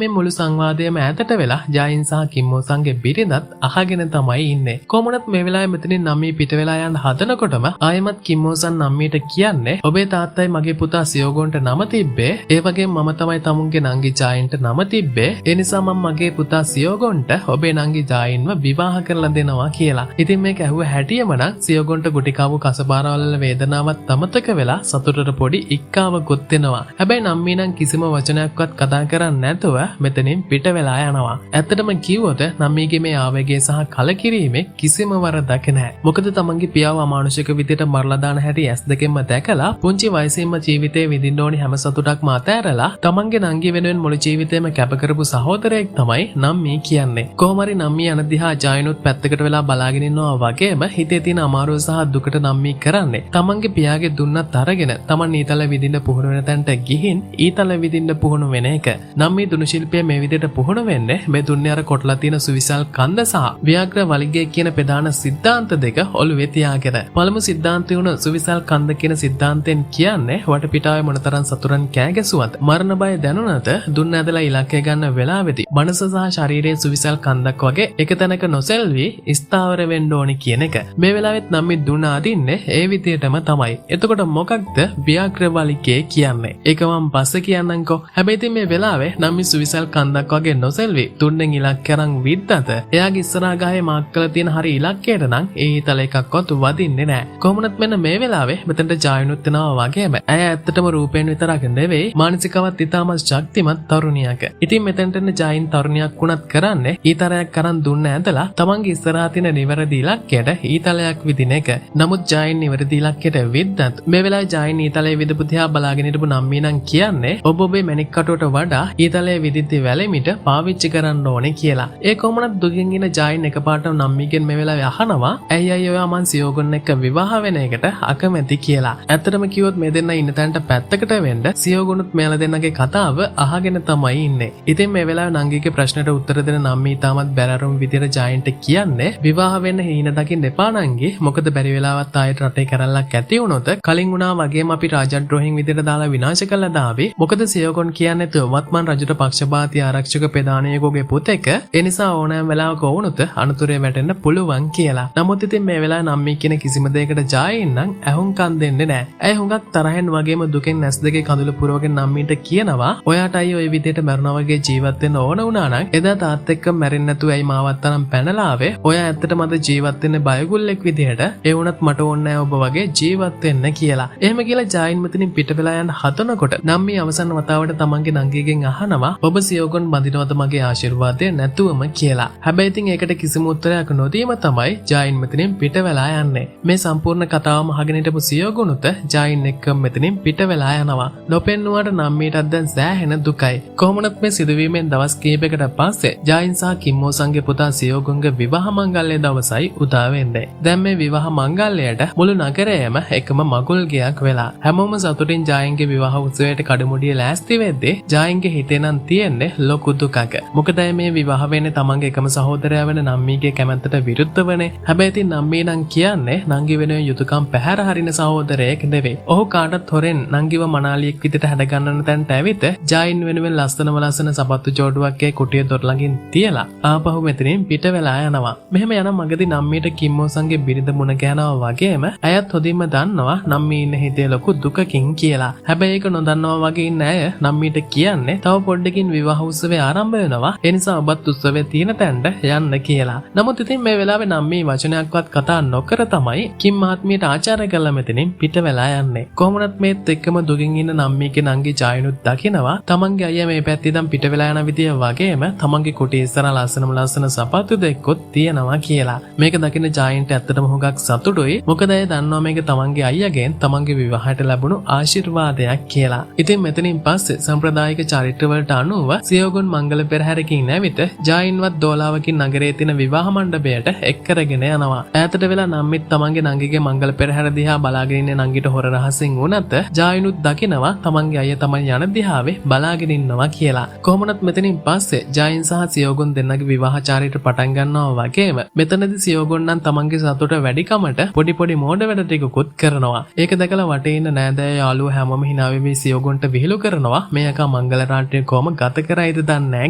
මේ මුළු සංවාදයම ඈතට වෙලා ජායින් සහ කිම්මෝසන්ගේ බිරිඳත් අහගෙන තමයි ඉන්නේ. කොහොමනත් මේ වෙලාවේ මෙතනින් නම්මී පිට වෙලා යන්න හදනකොටම ආයෙමත් කිම්මෝසන් නම්මීට කියන්නේ ඔබේ තාත්තයි මගේ පුතා සියෝගොන්ට නම තිබ්බේ, ඒ වගේම මම තමයි තමුන්ගේ නංගි ජායින්ට නම තිබ්බේ, ඒ නිසා මම මගේ පුතා සියෝගොන්ට ඔබේ නංගි ජායින්ව විවාහ කරලා දෙනවා කියලා. ඉතින් මේක ඇහුව හැටියම නම් සියෝගොන්ට ගුටි කාපු කසපාරවල් වල වේදනාවත් අමතක වෙලා සතුටට පොඩි ඉක්කාවකුත් දෙනවා. හැබැයි නම්මී නම් කිසිම වචනයක්වත් කතා කරන්නේ නැතුව මෙතනින් පිට වෙලා යනවා. ඇත්තටම කිව්වොත් නම්මීගේ මේ ආවේගය සහ කලකිරීමේ කිසිම වරදක් නැහැ. මොකද තමන්ගේ පියාව අමානුෂික විදියට මරලා දාන හැටි ඇස් දෙකෙන්ම දැකලා පුංචි වයසින්ම ජීවිතේ විඳින්න ඕනි හැම සතුටක්ම අතෑරලා තමන්ගේ නංගි වෙනුවෙන් මුළු ජීවිතේම කැප කරපු සහෝදරයෙක් තමයි නම්මී කියන්නේ. කොහොම හරි නම්මී යන දිහා ජායනුත් පැත්තකට වෙලා බලාගෙන ඉන්නවා වගේම හිතේ තියෙන අමාරුව සහ දුකට නම්මී කරන්නේ තමන්ගේ පියාගේ දුන්නත් අරගෙන තමන් ඊතල විඳින්න පුහුණු වෙන තැනට ගිහින් ඊතල විඳින්න පුහුණු වෙන එක. නම්මී දුනු ශිල්පිය මේ විදිහට පුහුණු වෙන්නේ මේ දුන්නේ අර කොටලා තියෙන සුවිශාල කන්ද සහ ව්‍යාග්‍ර වලිගය කියන ප්‍රධාන සිද්ධාන්ත දෙක ඔළුවේ තියාගෙන. පළමු සිද්ධාන්තය වුණ සුවිශාල කන්ද කියන සිද්ධාන්තයෙන් කියන්නේ වටපිටාවේ මොනතරම් සතුරන් කෑ ගැසුවත් මරණ බය දැනුණත් දුන්න ඇදලා ඉලක්කය ගන්න වෙලාවෙදී මනස සහ ශරීරයේ සුවිශාල කන්දක් වගේ එක තැනක නොසෙල්වි ස්ථාවර වෙන්න ඕනි කියන එක. මේ වෙලාවෙත් නම්මි දුන්න අදින්නේ ඒ විදියටම තමයි. එතකොට මොකක්ද ව්‍යාග්‍ර වලිගය කියන්නේ? ඒක මම පස්සේ කියන්නම්කෝ. හැබැයි ඉතින් මේ වෙලාවේ නම්මි සුවිශාල කන්දක් වගේ නොසෙල්වි දුන්නෙන් ඉලක්කය අරන් විද්දත එයාගේ ඉස්සරහා ගහේ මාක් කරලා තියෙන හරි ඉලක්කයට නම් ඒ ඊතල එකක්වත් වදින්නේ නෑ. කොහොමනත් මෙන්න මේ වෙලාවේ මෙතනට ජායනුත් වෙනවා වගේම ඇය ඇත්තටම රූපයෙන් විතරක් නෙවෙයි මානසිකවත් ඉතාමත් ශක්තිමත් තරුණියක්. ඉතින් මෙතනට එන ජායින් තරුණියක් වුණත් කරන්නේ ඊතරයක් අරන් දුන්න ඇදලා තමන්ගේ ඉස්සරහා තියෙන නිවැරදි ඉලක්කයට ඊතලයක් විදින එක. නමුත් ජායින් නිවැරදි ඉලක්කයට විද්දත් මේ වෙලාවේ ජායින් ඊතලයේ විදපු දිහා බලාගෙන හිටපු නම්මී නම් කියන්නේ ඔබ ඔබේ මැණික් කටුවට වඩා ඊතලයේ විදිද්දි වැලෙමිට පාවිච්චි කරන්න ඕනේ කියලා. ඒ කොහොමනත් දුකින් ඉන්න ජායින් එකපාරටම නම්මීගෙන් මේ වෙලාවේ අහනවා ඇයි අයියෝ ඔයා මං සියෝගොන් එක්ක විවාහ වෙන එකට අකමැති කියලා. ඇත්තටම කිව්වොත් මේ දෙන්න ඉන්න තැනට පැත්තකට වෙන්න සියෝගොනුත් මෙයාලා දෙන්නගේ කතාව අහගෙන තමයි ඉන්නේ. ඉතින් මේ වෙලාවේ නංගිගේ ප්‍රශ්නෙට උත්තර දෙන නම්මී තාමත් බැරෑරුම් විදියට ජායින්ට කියන්නේ විවාහ වෙන්න හීන දකින්න එපා නංගි, මොකද බැරි වෙලාවත් ආයෙත් රටේ කැරැල්ලක් ඇති වුණොත් කලින් වුණා වගේම අපි රාජද්‍රෝහීන් විදියට දාලා විනාශ කළා දාවි. මොකද සියෝගොන් කියන්නේ වත්මන් රජුට පක්ෂපාතී ආරක්ෂක ප්‍රධානියෙකුගේ පුතෙක්, ඒ නිසා ඕනෑම වෙලාවක වුණොත් අනතුරේ වැටෙන්න පුළුවන් කියලා. නමුත් ඉතින් මේ වෙලාවේ නම්මී කියන කිසිම දෙයකට ජායින් නම් ඇහුම්කන් දෙන්නේ නෑ. ඇය හුඟක් තරහෙන් වගේම දුකෙන් ඇස් දෙකේ කඳුළු පුරවගෙන නම්මීට කියනවා ඔයාට අයියෝ ඔය විදියට මැරුණා වගේ ජීවත් වෙන්න ඕන වුණා නම් එදා තාත් එක්ක මැරෙන්නේ නැතුව ඇයි මාවත් තරම් පැනලා ආවේ? ඔයා ඇත්තටම අද ජීවත් වෙන්නේ බයගුල්ලෙක් විදියට, ඒ වුණත් මට ඕනේ නෑ ඔබ වගේ ජීවත් වෙන්න කියලා. එහෙම කියලා ජායින් මෙතනින් පිට වෙලා යන්න හදනකොට නම්මී අවසන් වතාවට තමන්ගේ නංගිගෙන් අහනවා ඔබ සියෝගොන් බඳිනවද මගේ ආශිර්වාදය නැතුවම කියලා. හැබැයි ඉතින් ඒකට කිසිම උත්තරයක් නොදීම තමයි ජායින් මෙතනින් පිට වෙලා යන්නේ. මේ සම්පූර්ණ කතාවම අහගෙන හිටපු සියෝගොනුත් ජායින් එක්කම මෙතනින් පිට වෙලා යනවා. නොපෙන්නුවාට නම්මීටත් දැන් සෑහෙන දුකයි. කොහොමනත් මේ සිදුවීමෙන් දවස් කිහිපයකට පස්සේ ජායින් සහ කිම්මෝසන්ගේ පුතා සියෝගොන්ගේ විවාහ මංගල්‍ය දවසයි උදා වෙන්නේ. දැන් මේ විවාහ මංගල්‍යයට මුළු නගරයම එකම මගුල් ගෙයක් වෙලා හැමෝම සතුටින් ජායින්ගේ ජායින්ගේ විවාහ උත්සවයට කඩමුඩිය ලෑස්ති වෙද්දී ජායින්ගේ හිතේ නම් තියෙන්නේ ලොකු දුකක්. මොකද ඇය මේ විවාහ වෙන්නේ තමන්ගේ එකම සහෝදරයා වෙන නම්මීගේ කැමැත්තට විරුද්ධවනේ. හැබැයි ඉතින් නම්මී නම් කියන්නේ නංගි වෙනුවෙන් යුතුයකම් පැහැර හරින සහෝදරයෙක් නෙවෙයි. ඔහු කාටත් හොරෙන් නංගිව මනාලියෙක් විදිහට හැඩගන්නන තැනට ඇවිත් ජායින් වෙනුවෙන් ලස්සනම ලස්සන සපත්තු ජෝඩුවක් ඒ කුටිය දොර ළඟින් තියලා ආපහු මෙතනින් පිට වෙලා යනවා. මෙහෙම යන මගදී නම්මීට කිම්මෝසන්ගේ බිරිඳ මුණ ගැහෙනවා වගේම ඇයත් හොඳින්ම දන්නවා නම්මී ඉන්න හිතේ ලොකු දුකකින් කියලා. හැබැයි ඒක නොදන්නවා වගේ ඉන්න ඇය නම්මීට කියන්නේ තව පොඩ්ඩකින් විවාහ උත්සවය ආරම්භ වෙනවා. ඒ නිසා ඔබත් උත්සවය තියෙන තැනට යන්න කියලා. නමුත් ඉතින් මේ වෙලාවේ නම්මී වචනයක්වත් කතා නොකර තමයි කිම් මහත්මියට ආචාර කරලා මෙතනින් පිට වෙලා යන්නේ. කොහොමනත් මේත් එක්කම දුකින් ඉන්න නම්මීගේ නංගි ජායනුත් දකිනවා තමන්ගේ අයියා මේ පැත්තේ ඉඳන් පිට වෙලා යන විදිය වගේම තමන්ගේ කුටිය ඉස්සරහා ලස්සනම ලස්සන සපත්තු දෙකකුත් තියෙනවා කියලා. මේක දකින ජායන්ට ඇත්තටම හුඟක් සතුටුයි. මොකද ඇය දන්නවා මේක තමන්ගේ අයියාගෙන් තමන්ගේ විවාහයට ලැබුණු ආශිර්වාදයක් කියලා. ඉතින් මෙතනින් පස්සේ සම්ප්‍රදායික චරිත්‍රවලට අනුව සියෝගුන් මංගල පෙරහැරකින් නැවිත ජායින්වත් දෝලාවකින් නගරයේ තියෙන විවාහ මණ්ඩපයට එක් කරගෙන යනවා. ඈතට වෙලා නම්මිත් තමන්ගේ නංගිගේ මංගල පෙරහැර දිහා බලාගෙන ඉන්න නංගිට හොර රහසින් වුණත් ජායිනුත් දකිනවා තමන්ගේ අයියා තමන් යන දිහාවේ බලාගෙන ඉන්නවා කියලා. කොහොමනත් මෙතනින් පස්සේ ජායින් සහ සියෝගුන් දෙන්නගේ විවාහ චාරිත්‍ර පටන් ගන්නවා වගේම මෙතනදී සියෝගුන් නම් තමන්ගේ සතුට වැඩිකමට පොඩි පොඩි මෝඩ වැඩ ටිකකුත් කරනවා. ඒක දැකලා වටේ ඉන්න නෑදෑය යාළුවෝ හැමෝම හිනා වෙමි සියෝගුන්ට විහිළු කරනවා මේ යකා මංගල රාත්‍රිය කොහොම ගත කරයිද දන්නේ නෑ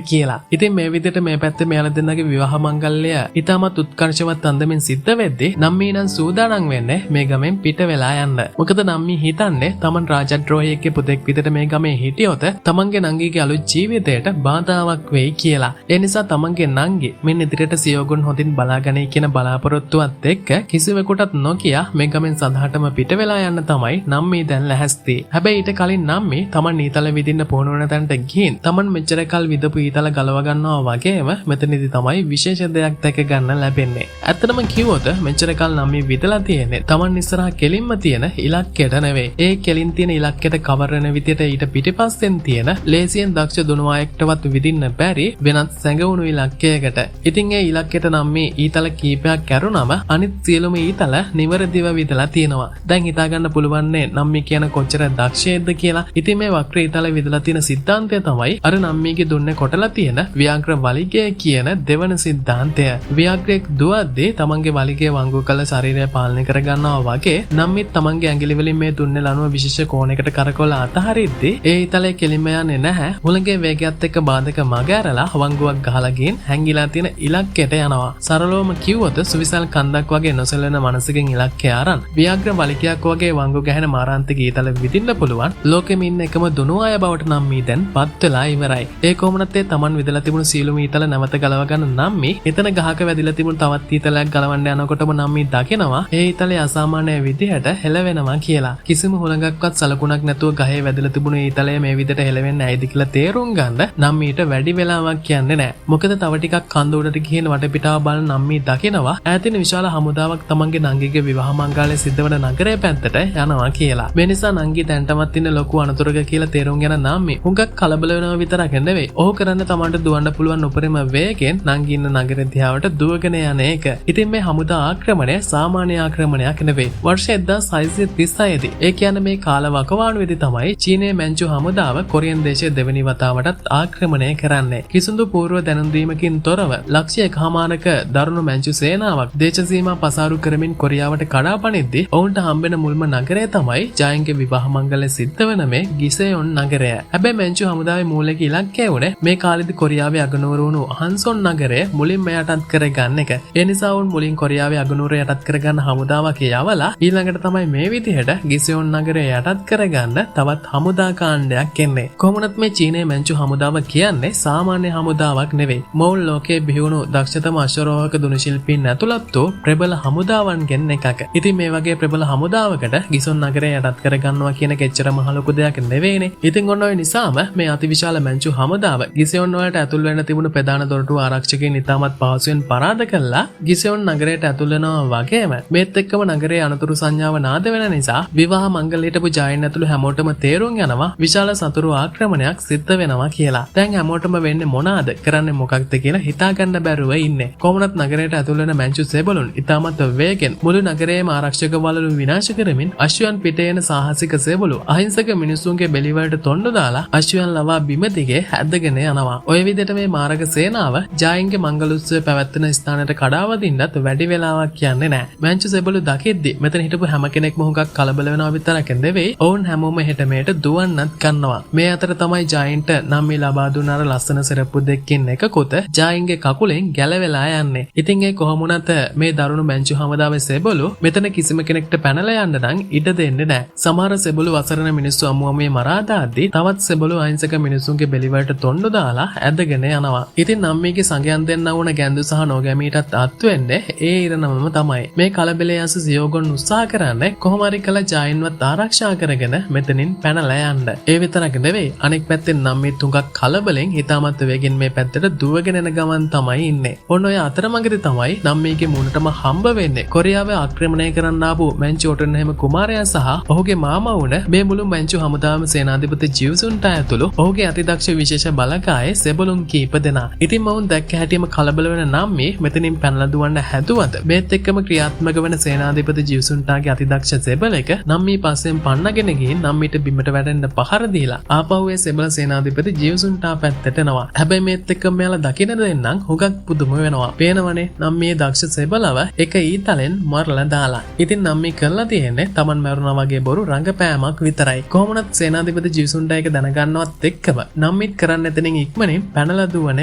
කියලා. ඉතින් මේ විදිහට මේ පැත්තේ මෙයාලා දෙන්නගේ විවාහ මංගල්‍යය ඉතාමත් උත්කර්ෂවත් අන්දමින් සිද්ධ වෙද්දී නම්මී නම් සූදානම් වෙන්නේ මේ ගමෙන් පිට වෙලා යන්න. මොකද නම්මී හිතන්නේ තමන් රාජද්‍රෝහියෙක්ගේ පුතෙක් විදිහට මේ ගමේ හිටියොත් තමන්ගේ නංගිගේ අලුත් ජීවිතයට බාධාවක් වෙයි කියලා. ඒ නිසා තමන්ගේ නංගි මින් ඉදිරියට සියෝගුන් හොඳින් බලාගනී කියන බලාපොරොත්තුවත් එක්ක කිසිවෙකුටත් නොකිය මේ ගමෙන් සදහටම පිට වෙලා යන්න තමයි නම්මී දැන් ලැහැස්ති. හැබැයි ඊට කලින් නම්මී තමන් ඊතල විදින්න පුහුණු වෙන තැනට ගිහින් තමන් මෙච්චර කල් විදපු ඊතල ගලව ගන්නවා වගේම මෙතනදී තමයි විශේෂ දෙයක් දැක ගන්න ලැබෙන්නේ. ඇත්තටම කිව්වොත් මෙච්චර කල් නම්මී විදලා තියෙන්නේ තමන් ඉස්සරහා කෙලින්ම තියෙන ඉලක්කයට නෙවෙයි. ඒ කෙලින් තියෙන ඉලක්කයට කවර් වෙන විදියට ඊට පිටිපස්සෙන් තියෙන ලේසියෙන් දක්ෂ දුනුවායෙක්ටවත් විදින්න බැරි වෙනත් සැඟවුණු ඉලක්කයකට. ඉතින් ඒ ඉලක්කයට නම් මේ ඊතල කීපයක් කැරුණම අනිත් සියලුම ඊතල නිවැරදිව විදලා තියෙනවා. දැන් හිතා ගන්න පුළුවන්නේ නම්මි කියන කොච්චර දක්ෂයෙක්ද කියලා. ඉතින් මේ වක්‍ර ඊතල විදලා තියෙන සිද්ධාන්තය තමයි අර නම්මිගේ දුන්නේ කොටලා තියෙන ව්‍යාඝ්‍ර වලිගය කියන දෙවන සිද්ධාන්තය. ව්‍යාඝ්‍රයෙක් දුවද්දී තමන්ගේ වලිගය වංගු කළ ශරීරය පාලනය කරගන්නවා වගේ නම්මිත් තමන්ගේ ඇඟිලි වලින් මේ දුන්නේ ලණුව විශේෂ කෝණයකට කරකවලා අතහරිද්දී ඒ ඊතලය කෙලින්ම යන්නේ නැහැ. හුළඟේ වේගයත් එක්ක බාධක මග ඇරලා වංගුවක් ගහලා ගිහින් හැංගිලා තියෙන ඉලක්කයට යනවා. සරලවම කිව්වොත් සුවිසල් කන්දක් වගේ නොසැලෙන මනසකින් ඉලක්කය අරන් ව්‍යාඝ්‍ර වලිගයක් වගේ වංගු ගැහෙන මාරාන්තික ඊතල විදින්න පුළුවන් ලෝකෙම ඉන්න එකම දුනු අය බවට නම් මේ දැන් පත් වෙලා ඉවරයි. ඒ කොහොමනත් ඒ තමන් විදලා තිබුණු සියලුම ඊතල නැවත ගලව ගන්න නම් මේ එතන ගහක වැදිලා තිබුණු තවත් ඊතලයක් ගලවන්න යනකොටම නම් මේ දකිනවා ඒ ඊතලය අසාමාන්‍ය විදිහට හෙලවෙනවා කියලා. කිසිම හුළඟක්වත් සලකුණක් නැතුව ගහේ වැදිලා තිබුණු ඊතලය මේ විදිහට හෙලවෙන්නේ ඇයිද කියලා තේරුම් ගන්න නම් මීට වැඩි වෙලාවක් කියන්නේ නැහැ. මොකද තව ටිකක් කන්ද උඩට ගිහින් වටපිටාව බලන නම් මේ දකිනවා ඈතින් විශාල හමුදාවක් තමන්ගේ නංගිගේ විවාහ මංගල්‍ය සිද්ධ වන නගරය පැත්තට යනවා කියලා. මේ නිසා නංගි දැන්ටමත් ඉන්න ලොකු අනතුරක කියලා තේරුම් ගන්න නම් මේ හුඟක් කලබල වෙනවා විතරක් නෙවෙයි. ඔහු කරන්න තමන්ට දුවන්න පුළුවන් උපරිම වේගෙන් නංගි ඉන්න නගරය දිහාවට දුවගෙන යන එක. ඉතින් මේ හමුදා ආක්‍රමණය සාමාන්‍ය ආක්‍රමණයක් නෙවෙයි. වර්ෂ 1636 දී ඒ කියන්නේ මේ කාල වකවානුවේදී තමයි චීනයේ මැන්චු හමුදාව කොරියන් දේශය දෙවෙනි වතාවටත් ආක්‍රමණය කරන්නේ. කිසිදු පූර්ව දැනුම් දීමකින් තොරව ලක්ෂ එකහමාරක දරුණු මැන්චු සේනාවක් දේශ සීමා පසාරු කරමින් කොරියාවට කඩා පනිද්දී ඔවුන්ට හම්බෙන මුල්ම නගරය තමයි ජයන්ගේ විවාහ මංගල්‍ය සිද්ධ වන මේ ගිසෙයොන් නගරය. හැබැයි මැන්චු හමුදාවේ මූලික ඉලක්කය වුණේ මේ කාලෙදි කොරියාවේ අගනුවර වුණු හන්සොන් නගරය මුලින්ම යටත් කරගන්න එක. ඒ නිසා ඔවුන් මුලින් කොරියාවේ අගනුවර යටත් කරගන්න හමුදාවක් යවලා ඊළඟට තමයි මේ විදිහට ගිසෙයොන් නගරය යටත් කරගන්න තවත් හමුදා කාණ්ඩයක් එන්නේ. කොහොමනත් මේ චීනයේ මැන්චු හමුදාව කියන්නේ සාමාන්‍ය හමුදාවක් නෙවෙයි. මොවුන් ලෝකයේ බිහිවුණු දක්ෂතම අශ්වරෝහක දුනු ශිල්පීන් ඇතුළත් වූ ප්‍රබල හමුදාවන්ගෙන් එකක්. ඉතින් මේ වගේ ප්‍රබල හමුදාවකට ගිසොන් නගරය යටත් කරගන්නවා කියන එක එච්චර මහ ලොකු දෙයක් නෙවෙයිනේ. ඉතින් ඔන්න ඔය නිසාම මේ අතිවිශාල මැන්චු හමුදාව ගිසෙයොන් වලට ඇතුල් වෙන්න තිබුණු ප්‍රධාන දොරටුව ආරක්ෂකයින් ඉතාමත් පහසුවෙන් පරාද කළා ගිසෙයොන් නගරයට ඇතුල් වෙනවා වගේම මේත් එක්කම නගරයේ අනතුරු සංඥාව නාද වෙන නිසා විවාහ මංගල්‍ය හිටපු ජයන් ඇතුළු හැමෝටම තේරුම් යනවා විශාල සතුරු ආක්‍රමණයක් සිද්ධ වෙනවා කියලා. දැන් හැමෝටම වෙන්නේ මොනවාද කරන්නේ මොකක්ද කියලා හිතා ගන්න බැරුව ඉන්නේ. කොහොමනත් නගරයට ඇතුල් වෙන මැන්චු සෙබළුන් ඉතාමත් වේගෙන් මුළු නගරයේම ආරක්ෂක වළලු විනාශ කරමින් අශ්වයන් පිට එන සාහසික සෙබළුන් සෙබළු අහිංසක මිනිස්සුන්ගේ බෙලිවලට තොණ්ඩු දාලා අශ්වයන් ලවා බිම දිගේ ඇදගෙන යනවා. ඔය විදිහට මේ මාරක සේනාව ජායින්ගේ මංගල උත්සවය පැවැත්වෙන ස්ථානයට කඩාවදින්නත් වැඩි වෙලාවක් යන්නේ නැහැ. මැංචු සෙබළු දකිද්දි මෙතන හිටපු හැම කෙනෙක්ම හුඟක් කලබල වෙනවා විතරක් නෙවෙයි, ඔවුන් හැමෝම හෙට මෙහෙට දුවන්නත් ගන්නවා. මේ අතර තමයි ජායින්ට නම්මි ලබා දුන්න අර ලස්සන සෙරප්පු දෙකකින් එකකුත ජායින්ගේ කකුලෙන් ගැලවෙලා යන්නේ. ඉතින් ඒ කොහොම වුණත් මේ දරුණු මැංචු හමුදාවේ සෙබළු මෙතන කිසිම කෙනෙක්ට පැනලා යන්න නම් ඉඩ දෙන්නේ නැහැ. සමහර සෙබළු අසරණ මිනිස්සු අමුඅමුවේ මරා දාද්දි තවත් සෙබළු අහිංසක මිනිස්සුන්ගේ බෙලිවලට තොණ්ඩු දාලා ඇදගෙන යනවා. ඉතින් නම්මිගේ සඟයන් දෙන්නා වුණ ගැන්දු සහ නෝගැමීටත් අත් වෙන්නේ ඒ ඉරණමම තමයි. මේ කලබලයේ අස සියෝගොන් උත්සාහ කරන්නේ කොහොම හරි කළා ජායින්වත් ආරක්ෂා කරගෙන මෙතනින් පැනලා යන්න. ඒ විතරක් නෙවෙයි, අනෙක් පැත්තෙන් නම්මි තුඟක් කලබලෙන් හිතාමත් වේගෙන් මේ පැත්තට දුවගෙන එන ගමන් තමයි ඉන්නේ. ඔන්න ඔය අතරමඟදී තමයි නම්මිගේ මූණටම හම්බ වෙන්නේ කොරියාවේ ආක්‍රමණය කරන්න ආපු මැංචු ඔටුන්නහෙම කුමාරයා සහ ඔහුගේ මාමා වුණ මේ මුළු මැංචු හමුදාවම සේනාධිපති ජිව්සුන්ට ඇතුළු ඔහුගේ අතිදක්ෂ විශේෂ බලකායේ සෙබළුන් කීප දෙනා. ඉතින් මොවුන් දැක්ක හැටිම කලබල වෙන නම්මි මෙතනින් පැනලා දුවන්න හැදුවද මේත් එක්කම ක්‍රියාත්මක වෙන සේනාධිපති ජිව්සුන්ටාගේ අතිදක්ෂ සෙබලෙක් නම්මි පස්සෙන් පන්නගෙන ගිහින් නම්මිට බිමට වැටෙන්න පහර දීලා ආපහු ඒ සෙබල සේනාධිපති ජිව්සුන්ටා පැත්තට එනවා. හැබැයි මේත් එක්කම මෙයාලා දකින දෙන්නම් හුඟක් පුදුම වෙනවා. පේනවනේ නම්මි දක්ෂ සෙබලව එක ඊතලෙන් මරලා දාලා. ඉතින් නම්මි කරලා තියෙන්නේ තමන් මැරුණා වගේ බොරු රංගපෑමක් විතරයි. කොහොම වුණත් සේනාධිපති ජිව්සුන්ටා එක දැනගන්නවත් එක්කම නම්මිත් කරන්න එතනින් ඉක්මනින් පැනලා දුවන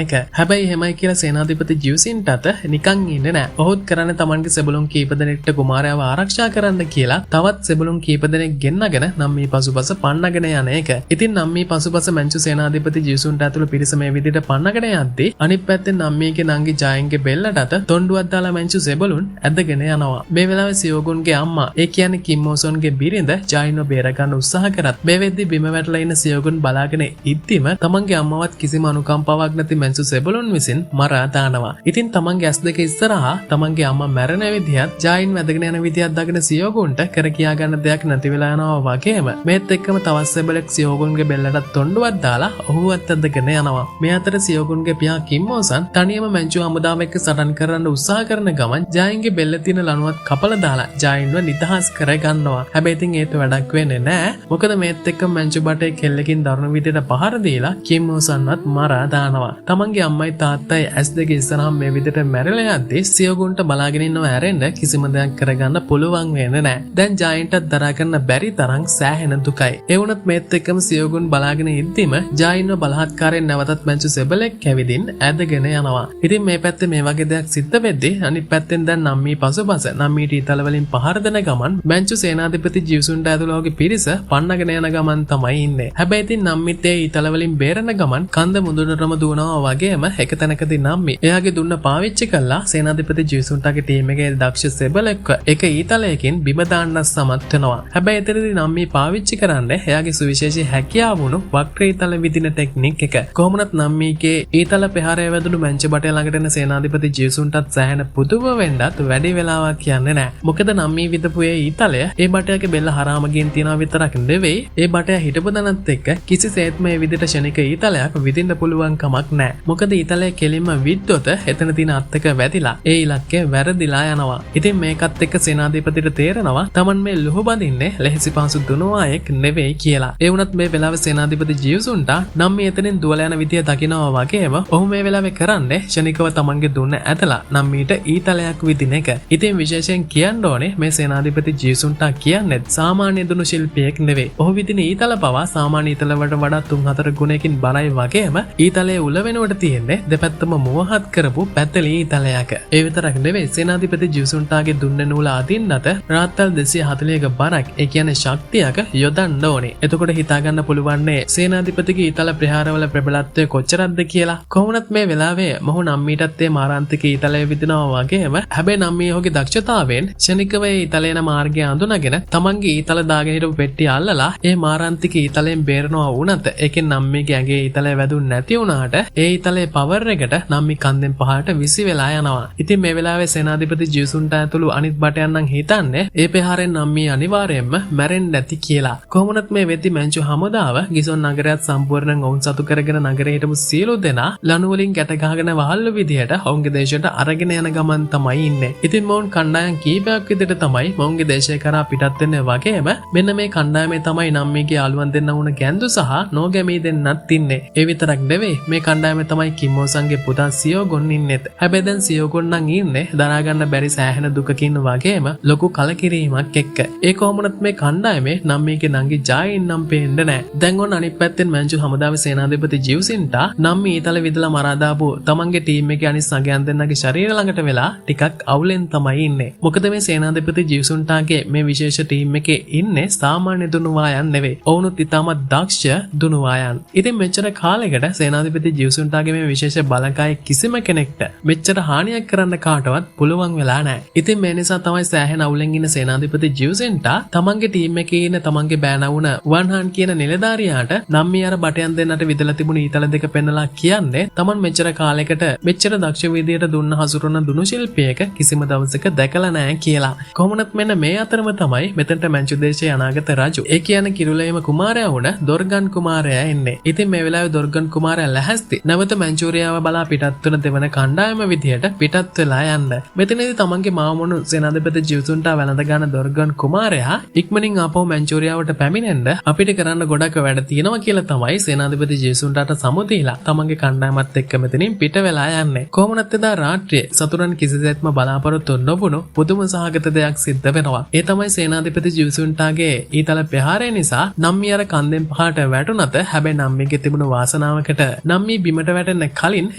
එක. හැබැයි එහෙමයි කියලා සේනාධිපති ජිව්සින්ටත් නිකන් ඉන්නේ නෑ. ඔහුත් කරන්නේ තමන්ගේ සෙබළුන් කීප දෙනෙක්ට කුමාරයාව ආරක්ෂා කරන්න කියලා තවත් සෙබළුන් කීප දෙනෙක් ගෙන්නගෙන නම්මි පසුපස පන්නගෙන යන එක. ඉතින් නම්මි පසුපස මැංචු සේනාධිපති ජිව්සුන්ට ඇතුළු පිරිස මේ විදිහට පන්නගෙන යද්දී අනිත් පැත්තෙන් නම්මිගේ නංගි ජායින්ගේ බෙල්ලටත් තොණ්ඩුවක් දාලා මැංචු සෙබළුන් ඇදගෙන යනවා. මේ වෙලාවේ සියෝගුන්ගේ අම්මා, ඒ කියන්නේ කිම් ඕසොන්ගේ බිරිඳ ජායින්ව බේරගන්න උත්සාහ කරත් මේ වෙද්දි බිම වැටලා ඉන්න සියෝගුන් බලාගෙන ඉද්දිම තමන්ගේ අම්මවත් කිසිම අනුකම්පාවක් නැති මැංචු සෙබළුන් විසින් මරා දානවා. ඉතින් තමන්ගේ ඇස් දෙක ඉස්සරහා තමන්ගේ අම්මා මැරෙන විදිහත් ජායින් වැදගෙන යන විදිහත් දකින සියෝගුන්ට කර කියා ගන්න දෙයක් නැති වෙලා යනවා වගේම මේත් එක්කම තවත් සෙබලෙක් සියෝගුන්ගේ බෙල්ලටත් තොණ්ඩුවක් දාලා ඔහුවත් ඇදගෙන යනවා. මේ අතර සියෝගුන්ගේ පියා කිම් ඕසන් තනියම මැංචු හමුදාව එක්ක සටන් කරන්න උත්සාහ කරන ගමන් ජායින්ගේ බෙල්ල තියෙන ලණුවත් කපලා දාලා ජායින්ව නිදහස් කර ගන්නවා. හැබැයි ඉතින් ඒත් වැඩක් වෙන්නේ නෑ. මොකද මේත් එක්ක මැංචු බටේ කෙල්ලකින් දරුණු විදිහට පහර දීලා කිම් ඕසන්වත් මරා දානවා. තමන්ගේ අම්මයි තාත්තයි ඇස් දෙක ඉස්සරහම මේ විදිහට මැරිලා යද්දී සියෝගුන්ට බලාගෙන ඉන්නව ඇරෙන්න කිසිම දෙයක් කරගන්න පුළුවන් වෙන්නේ නෑ. දැන් ජායින්ටත් දරා ගන්න බැරි තරම් සෑහෙන දුකයි. ඒ වුණත් මේත් එක්කම සියෝගුන් බලාගෙන ඉද්දිම ජායින්ව බලහත්කාරයෙන් නැවතත් මැංචු සෙබලෙක් ඇවිදින් ඇදගෙන යනවා. ඉතින් මේ පැත්තේ මේ වගේ දෙයක් සිද්ධ වෙද්දී අනිත් පැත්තෙන් දැන් නම්මි පසුපස නම්මීට ඊතල වලින් පහර දෙන ගමන් මැංචු සේනාධිපති ජිව්සුන්ට ඇතුළු ඔහුගේ පිරිස පන්නගෙන යන ගමන් තමයි ඉන්නේ. හැබැයි ඉතින් නම්මිත් ඒ ඊතල වලින් බේරෙන ගමන් කන්ද මුදුනටම දුවනවා වගේම එක තැනකදී නම්මි එයාගේ දුන්න පාවිච්චි කළා සේනාධිපති ජිව්සුන්ටගේ ටීම් එකේ දක්ෂ සෙබලෙක්ව එක ඊතලයකින් බිම දාන්න සමත් වෙනවා. හැබැයි එතනදී නම්මි පාවිච්චි කරන්නේ එයාගේ සුවිශේෂී හැකියාව වුණු වක්‍ර ඊතල විදින ටෙක්නික් එක. කොහොම වුණත් නම්මිගේ ඊතල ප්‍රහාරය වැදුණු මැංචු බටය ළඟට එන සේනාධිපති ජිව්සුන්ටත් සෑහෙන පුදුම වෙන්නත් වැඩි වෙලාවක් යන්නේ නැහැ. මොකද නම්මි විදපු ඒ ඊතලය ඒ බටයාගේ බෙල්ල හරහාම ගිහින් තියනවා විතරක් නෙවෙයි, ඒ බටයා හිටපු තැනත් එක්ක කිසිසේත්ම මේ විදිහට ක්ෂණික ඊතලයක් විදින්න පුළුවන් කමක් නැහැ. මොකද ඊතලය කෙලින්ම විද්දොත් එතන තියෙන අත්තක වැදිලා ඒ ඉලක්කය වැරදිලා යනවා. ඉතින් මේකත් එක්ක සේනාධිපතිට තේරෙනවා තමන් මේ ලුහු බඳින්නේ ලෙහෙසි පහසු දුනුවායෙක් නෙවෙයි කියලා. ඒ වුණත් මේ වෙලාවේ සේනාධිපති ජිව්සුන්ට නම් මේ එතනින් දුවලා යන විදිය දකිනවා වගේම ඔහු මේ වෙලාවේ කරන්නේ ක්ෂණිකව තමන්ගේ දුන්න ඇදලා නම් මීට ඊතලයක් විදින එක. ඉතින් විශේෂයෙන් කියන්න ඕනේ මේ සේනාධිපති ජිව්සුන්ටා කියන්නේ සාමාන්‍ය දුනු ශිල්පියෙක් නෙවෙයි. ඔහු විදින ඊතල පවා සාමාන්‍ය ඊතල වලට වඩා 3-4 ගුණයකින් බරයි වගේම ඊතලයේ උල වෙනුවට තියෙන්නේ දෙපැත්තම මුවහත් කරපු පැතලි ඊතලයක්. ඒ විතරක් නෙවෙයි, සේනාධිපති ජිව්සුන්ටාගේ දුන්න නූල අදින්නත රාත්තල් 240ක බරක්, ඒ කියන්නේ ශක්තියක් යොදන්න ඕනේ. එතකොට හිතා ගන්න පුළුවන්නේ සේනාධිපතිගේ ඊතල ප්‍රහාරවල ප්‍රබලත්වය කොච්චරක්ද කියලා. කොහොමනත් මේ වෙලාවේ මොහු නම්මීටත් ඒ මාරාන්තික ඊතලය විදිනවා වගේම හැබැයි නම්මී ඔහුගේ දක්ෂතාවයෙන් ක්ෂණිකව ඒ ඊතලය යන මාර්ගය අඳුනගෙන තමන්ගේ ඊතල දාගෙන හිටපු පෙට්ටිය අල්ලලා ඒ මාරාන්තික ඊතලයෙන් බේරනවා වුණත් ඒකෙන් නම්මීගේ ඇඟේ ඊතලය වැදුන් නැති වුණාට ඒ ඊතලයේ පවර් එකට නම්මි කන්දෙන් පහළට විසි වෙලා යනවා. ඉතින් මේ වෙලාවේ සේනාධිපති ජිව්සුන්ට ඇතුළු අනිත් බටයන් නම් හිතන්නේ ඒ ප්‍රහාරයෙන් නම්මී අනිවාර්යයෙන්ම මැරෙන්න ඇති කියලා. කොහොමනත් මේ වෙද්දි මැංචු හමුදාව ගිසොන් නගරයත් සම්පූර්ණයෙන් ඔවුන් සතු කරගෙන නගරේ හිටපු සියලු දෙනා ලණු වලින් ගැට ගහගෙන වහල්ලු විදියට ඔවුන්ගේ දේශයට අරගෙන යන ගමන් තමයි ඉන්නේ. ඉතින් මොවුන් කණ්ඩායම් කීපයක් විදියට තමයි මොවුන්ගේ දේශය කරා පිටත් වෙන්නේ වගේම මෙන්න මේ කණ්ඩායමේ තමයි නම්මිගේ යාළුවන් දෙන්න වුණ ගැන්දු සහ නෝගැමී දෙන්නත් ඉන්නේ. ඒ විතරක් නෙවෙයි, මේ කණ්ඩායමේ තමයි කිම්මෝසන්ගේ පුතා සියෝගොන් ඉන්නෙත්. හැබැයි දැන් සියෝගොන් නම් ඉන්නේ දරා ගන්න බැරි සෑහෙන දුකකින් වගේම ලොකු කලකිරීමක් එක්ක. ඒ කොහොමනත් මේ කණ්ඩායමේ නම්මිගේ නංගි ජායින් නම් පේන්න නෑ. දැන් ඔන්න අනිත් පැත්තෙන් මැන්චු හමුදාවේ සේනාධිපති ජිව්සින්ටා නම්මි ඊතල විදලා මරා දාපු තමන්ගේ ටීම් එකේ අනිත් සගයන් දෙන්නගේ ශරීර ළඟට වෙලා ටිකක් අවුලෙන් තමයි ඉන්නේ. මොකද මේ සේනාධිපති ජිව්සුන්ටාගේ මේ විශේෂ ටීම් එකේ ඉන්නේ සාමාන්‍ය දුනුවායන් නෙවෙයි. ඔවුනුත් ඉතාමත් දක්ෂ දුනුවායන්. ඉතින් මෙච්චර කාලයකට සේනාධිපති ජිව්සුන්ටාගේ මේ විශේෂ බලකාය කිසිම කෙනෙක්ට මෙච්චර හානියක් කරන්න කාටවත් පුළුවන් වෙලා නැහැ. ඉතින් මේ නිසා තමයි සෑහෙන අවුලෙන් ඉන්න සේනාධිපති ජිව්සෙන්ටා තමන්ගේ ටීම් එකේ ඉන්න තමන්ගේ බෑනා වුණ වන්හන් කියන නිලධාරියාට නම්මි අර බටයන් දෙන්නට විදලා තිබුණු ඊතල දෙක පෙන්නලා කියන්නේ තමන් මෙච්චර කාලයකට මෙච්චර දක්ෂ විදියට දුන්න හසුරුවන දුනු ශිල්පියෙක් කිසිම දවසක දැකලා නැහැ කියලා. කොහොමනත් මෙන්න මේ අතරම තමයි මෙතනට මැන්චු දේශයේ අනාගත රජු, ඒ කියන්නේ කිරුලේම කුමාරයා වුණ දොර්ගන් කුමාරයා එන්නේ. ඉතින් මේ වෙලාවේ දොර්ගන් කුමාරයා ලැහැස්ති නැවත මැන්චූරියාව බලා පිටත් වන දෙවන කණ්ඩායම විදියට පිටත් වෙලා යන්න. මෙතනදී තමන්ගේ මාමොණු සේනාධිපති ජිව්සුන්ටා වැළඳ ගන්න දොර්ගන් කුමාරයා ඉක්මනින් ආපහු මැන්චූරියාවට පැමිණෙන්න අපිට කරන්න ගොඩක් වැඩ තියෙනවා කියලා තමයි සේනාධිපති ජිව්සුන්ටාට සමු දීලා තමන්ගේ කණ්ඩායමත් එක්ක මෙතනින් පිට වෙලා යන්නේ. කොහොමනත් එදා රාත්‍රියේ සතුරන් කිසිසේත්ම බලාපොරොත්තු නොවුණු පුදුම සහගත දෙයක් සිද්ධ වෙනවා. ඒ තමයි සේනාධිපති ජිව්සුන්ටාගේ ඊතල ප්‍රහාරය නිසා නම්මි අර කන්දෙන් පහට වැටුණත හැබැයි නම්මිගේ තිබුණු වාසනාවකට නම්මි බිමට වැටෙන්න කලින්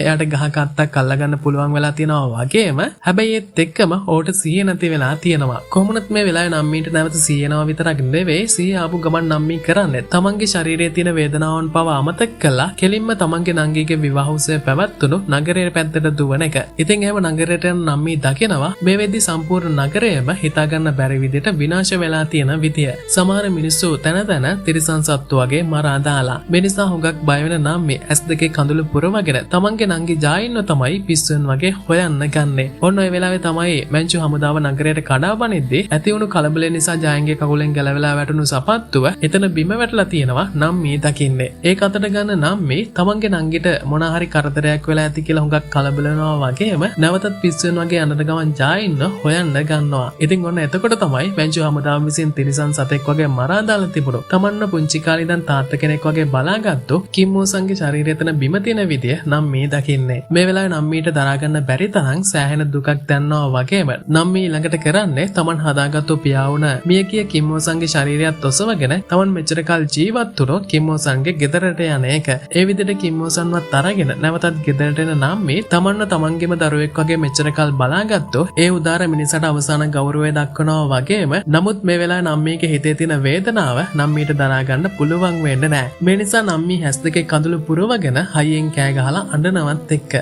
එයාට ගහක අත්තක් අල්ලගන්න පුළුවන් වෙලා තියෙනවා වගේම හැබැයි ඒත් එක්කම ඔහුට සිහිය නැති වෙලා තියෙනවා. කොහොමනත් මේ වෙලාවේ නම්මීට නැවත සිහිය එනවා විතරක් නෙවෙයි, සිහිය ආපු ගමන් නම්මි කරන්නේ තමන්ගේ ශරීරයේ තියෙන වේදනාවන් පවා අමතක කළා කෙලින්ම තමන්ගේ නංගිගේ විවාහ උත්සවය පැවැත්වුණු නගරයේ පැත්තට දුවන එක. ඉතින් එහෙම නගරයට යන නම්මි දකිනවා මේ වෙද්දි සම්පූර්ණ නගරයම හිතාගන්න බැරි විදිහට විනාශ වෙලා තියෙන විදිය. සමහර මිනිස්සු තැන තැන තිරිසන් සත්තු වගේ මරා දාලා. මේ නිසා හුඟක් බය වෙන නම්මි ඇස් දෙකේ කඳුළු පුරවගෙන තමන්ගේ නංගි ජායින්ව තමයි පිස්සුන් වගේ හොයන්න ගන්නෙ. ඔන්න ඔය වෙලාවේ තමයි මැන්චු හමුදාව නගරයට කඩා බනිද්දී ඇති වුණු කලබලය නිසා ජායින්ගේ කකුලෙන් ගැලවිලා වැටුණු සපත්තුව එතන බිම වැටලා තියෙනවා නම්මි දකින්නේ. ඒක අතට ගන්න නම්මි තමන්ගේ නංගිට මොන හරි කරදරයක් වෙලා ඇති කියලා හුඟක් කලබල වෙනවා වගේම නැවතත් පිස්සුන් වගේ අඬන ගමන් ජායින්ව හොයන්න ගන්නවා. ඉතින් ඔන්න එතකොට තමයි මැන්චු හමුදාව විසින් තිරිසන් සතෙක් වගේ මරා දාලා තිබුණු තමන්ව පුංචි කාලේ ඉඳන් තාත්තා කෙනෙක් වගේ බලාගත්තු කිම්මෝසන්ගේ ශරීරය එතන බිම තියෙන විදිය නම්මි දකින්නේ. මේ වෙලාවේ නම්මීට දරා ගන්න බැරි තරම් සෑහෙන දුකක් දැනනවා වගේම නම්මි ඊළඟට කරන්නේ තමන් හදාගත්තු පියා වුණ මියගිය කිම්මෝසන්ගේ ශරීරයත් ඔසවගෙන තමන් මෙච්චර කල් ජීවත් වුණු කිම්මෝසන්ගේ ගෙදරට යන එක. ඒ විදිහට කිම්මෝසන්වත් අරගෙන නැවතත් ගෙදරට එන නම්මි තමන්ව තමන්ගේම දරුවෙක් වගේ මෙච්චර කල් බලාගත්තු ඒ උදාර මිනිසට අවසාන ගෞරවය දක්වනවා වගේම නමුත් මේ වෙලාවේ නම්මීගේ හිතේ තියෙන වේදනාව නම්මීට දරා ගන්න පුළුවන් වෙන්නේ නෑ. මේ නිසා නම්මී ඇස් දෙකේ කඳුළු පුරවගෙන හයියෙන් කෑ ගහලා අඬනවත් එක්ක